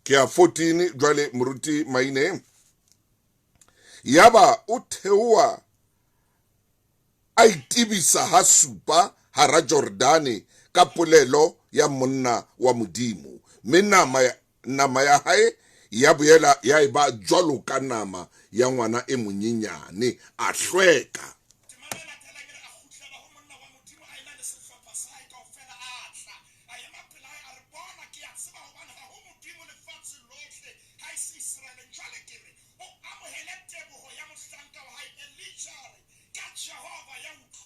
Ke ya 14 jwale, moruti Maine. Yaba o theoha a itebisa ha supa hara Jordane ka polelo ya monna wa Modimo, mme nama, nama ya hae ya boela ya eba jwaloka nama ya ngwana e monyenyane, a hlweka.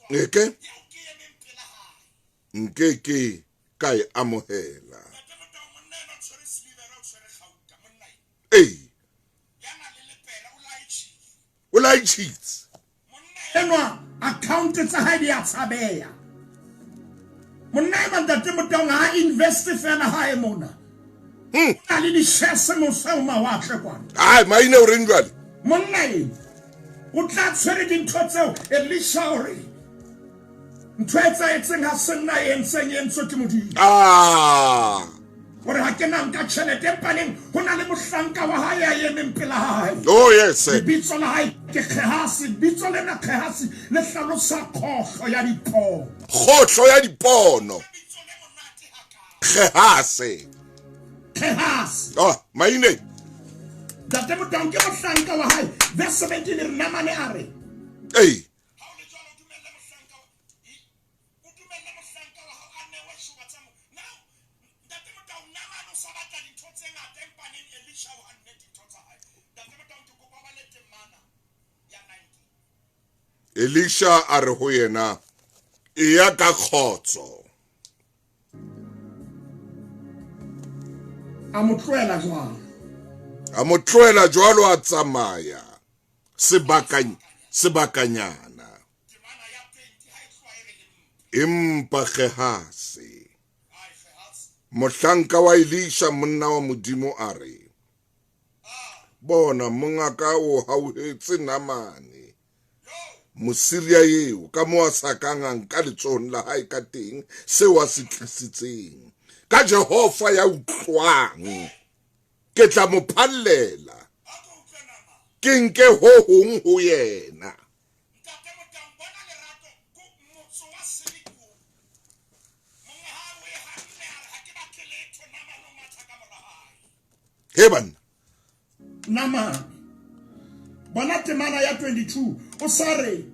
Eke nke ke ka e amohela. Ee, o laetjhitse. Enwa account tsa hae di a tshabeha. Monna enwa ntate Motaung ha a invest fela hae mona. O na le di-shares mose ho mawatle kwana. Ai, maine o reng jwale? Monna e o tla tshwere dintho tseo. Elisha o re ntho e etsahetseng ha se nna e entseng, e entswe ke Modimo. Hore ha ke na nka tjhelete, empa neng ho na le mohlanka wa hae ya emeng pela hae. Oh, yes. Lebitso la hae ke Gehasi. Lebitso lena Gehasi le hlalosa kgohlo ya dipono. Kgohlo ya dipono. Gehasi. Gehasi. Oh, maine. Ntate Motaung ke mohlanka wa hae. Verse 17 re Namane a re. Ei. Elisha a re ho yena, Eya ka kgotso. A mo tlohela jwalo. A mo tlohela jwalo, a tsamaya sebakanyana. Empa Gehasi, mohlanka wa Elisha, monna wa Modimo, a re, Bona, mongaka o hauhetse Naamane, Mosiria eo, ka moo a sa kang a nka letsohong la hae ka teng seo a se tlisitseng. Ka Jehova ya utlwang, ke tla mo phallela, ke nke ho hong ho yena. He banna. Namane. Bona temana ya 22. O sa re.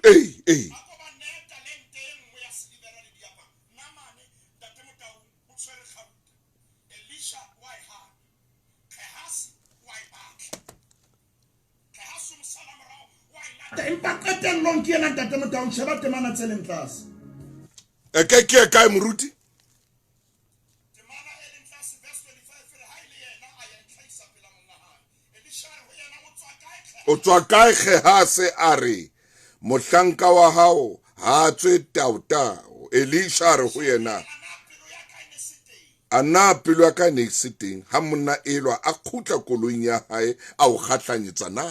Ei, ei. Empa qetellong ke yena ntate Motaung, sheba temana tse leng tlase. E ke ke kae moruti? O tswa kae Gehase? A re, Mohlanka wa hao ha a tswe taotao. Elisha a re ho yena, A na pelo ya ka e ne e se teng ha monna elwa a kgutla koloing ya hae a o kgahlanyetsa na?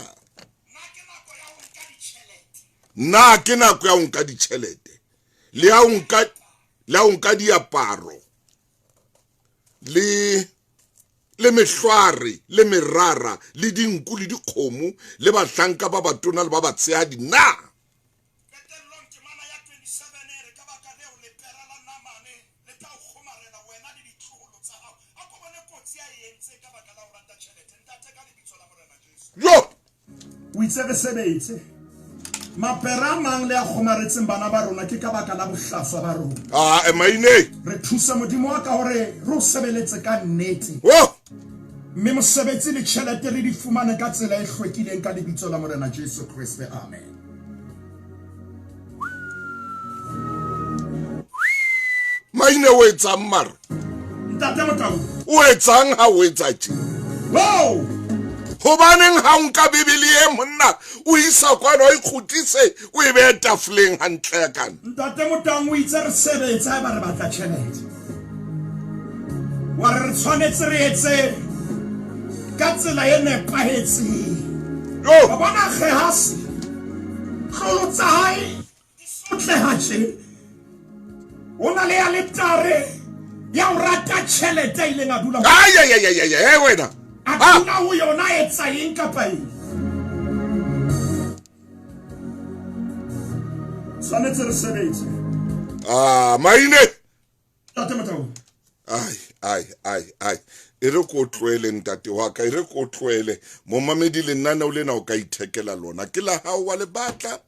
Na ke nako ya ho nka ditjhelete le ya ho nka diaparo le le mehlware le merara le dinku le dikgomo le bahlanka ba batona le ba batshehadi na? Qetellong temana ya 27 e re, Ka baka leo lepera la Naamane le tla o kgomarela, wena le ditloholo tsa hao. A ko bone kotsi a e entseng ka baka la ho rata tjhelete. Ntate, ka Lebitso la Morena Jesu. Jo! O itse re sebetse. Mapera a mang le a kgomaretseng bana ba rona ke ka baka la bohlaswa ba rona. Ah, emaine. Re thuse Modimo wa ka hore re o sebeletse ka nnete. Oh! Mme mosebetsi le tjhelete re di fumane ka tsela e hlwekileng ka Lebitso la Morena Jesu Kreste. Amen. Maine o etsang mara? Ntate Motau. O etsang ha o etsa tje? Wow! Hobaneng ha o nka Bibele e monna o isa kwana o ikgutlise o e behe tafoleng hantle ya kana? Ntate Motau o itse re sebetse haeba re batla tjhelete. Wa re re tshwanetse re etse ka tsela e nepahetseng. Yo! Wa bona Gehasi, tlolo tsa hae di sotleha tje. O na le aletare ya ho rata tjhelete a ileng a dula ho Ay, ay, ay, ay, ay, ay, wena. A Ah. dula ho yona a etsa eng kapa eng. Tshwanetse re sebetse. Ah, maine. Ntate Motau. Ai, ai, ai, ai. E re ko tlohele ntate wa ka, e re ko tlohele. Momamedi lenaneo lena o ka ithekela lona. Ke la hao wa le batla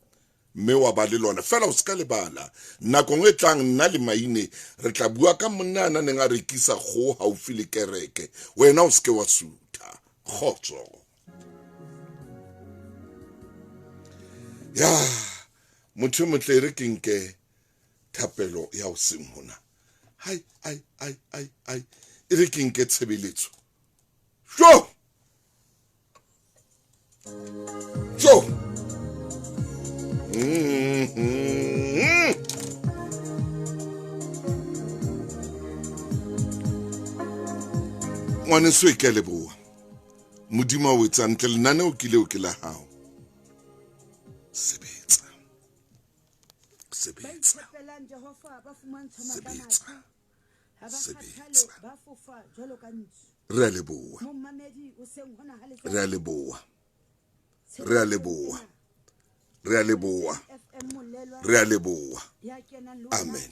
mme wa ba le lona. Fela o se ka lebala. Nakong e tlang nna le Maine re tla bua ka monna a neng a rekisa kgoho haufi le kereke. Wena o se ke wa sutha. Kgotso. Ya, motho e motle e re ke nke thapelo ya hoseng hona. Hai, ai, ai, ai, ai. E re ke nke tshebeletso. Jo! Jo! Mm-hmm. Ngwaneso e ke a leboha. Modimo a o etsa ntle lenaneo ke leo ke la hao. Sebetsa. Sebetsa. Sebetsa. Sebetsa. Re a leboha. Re a leboha. Re a leboha. Re a leboha. Re a leboha. Amen.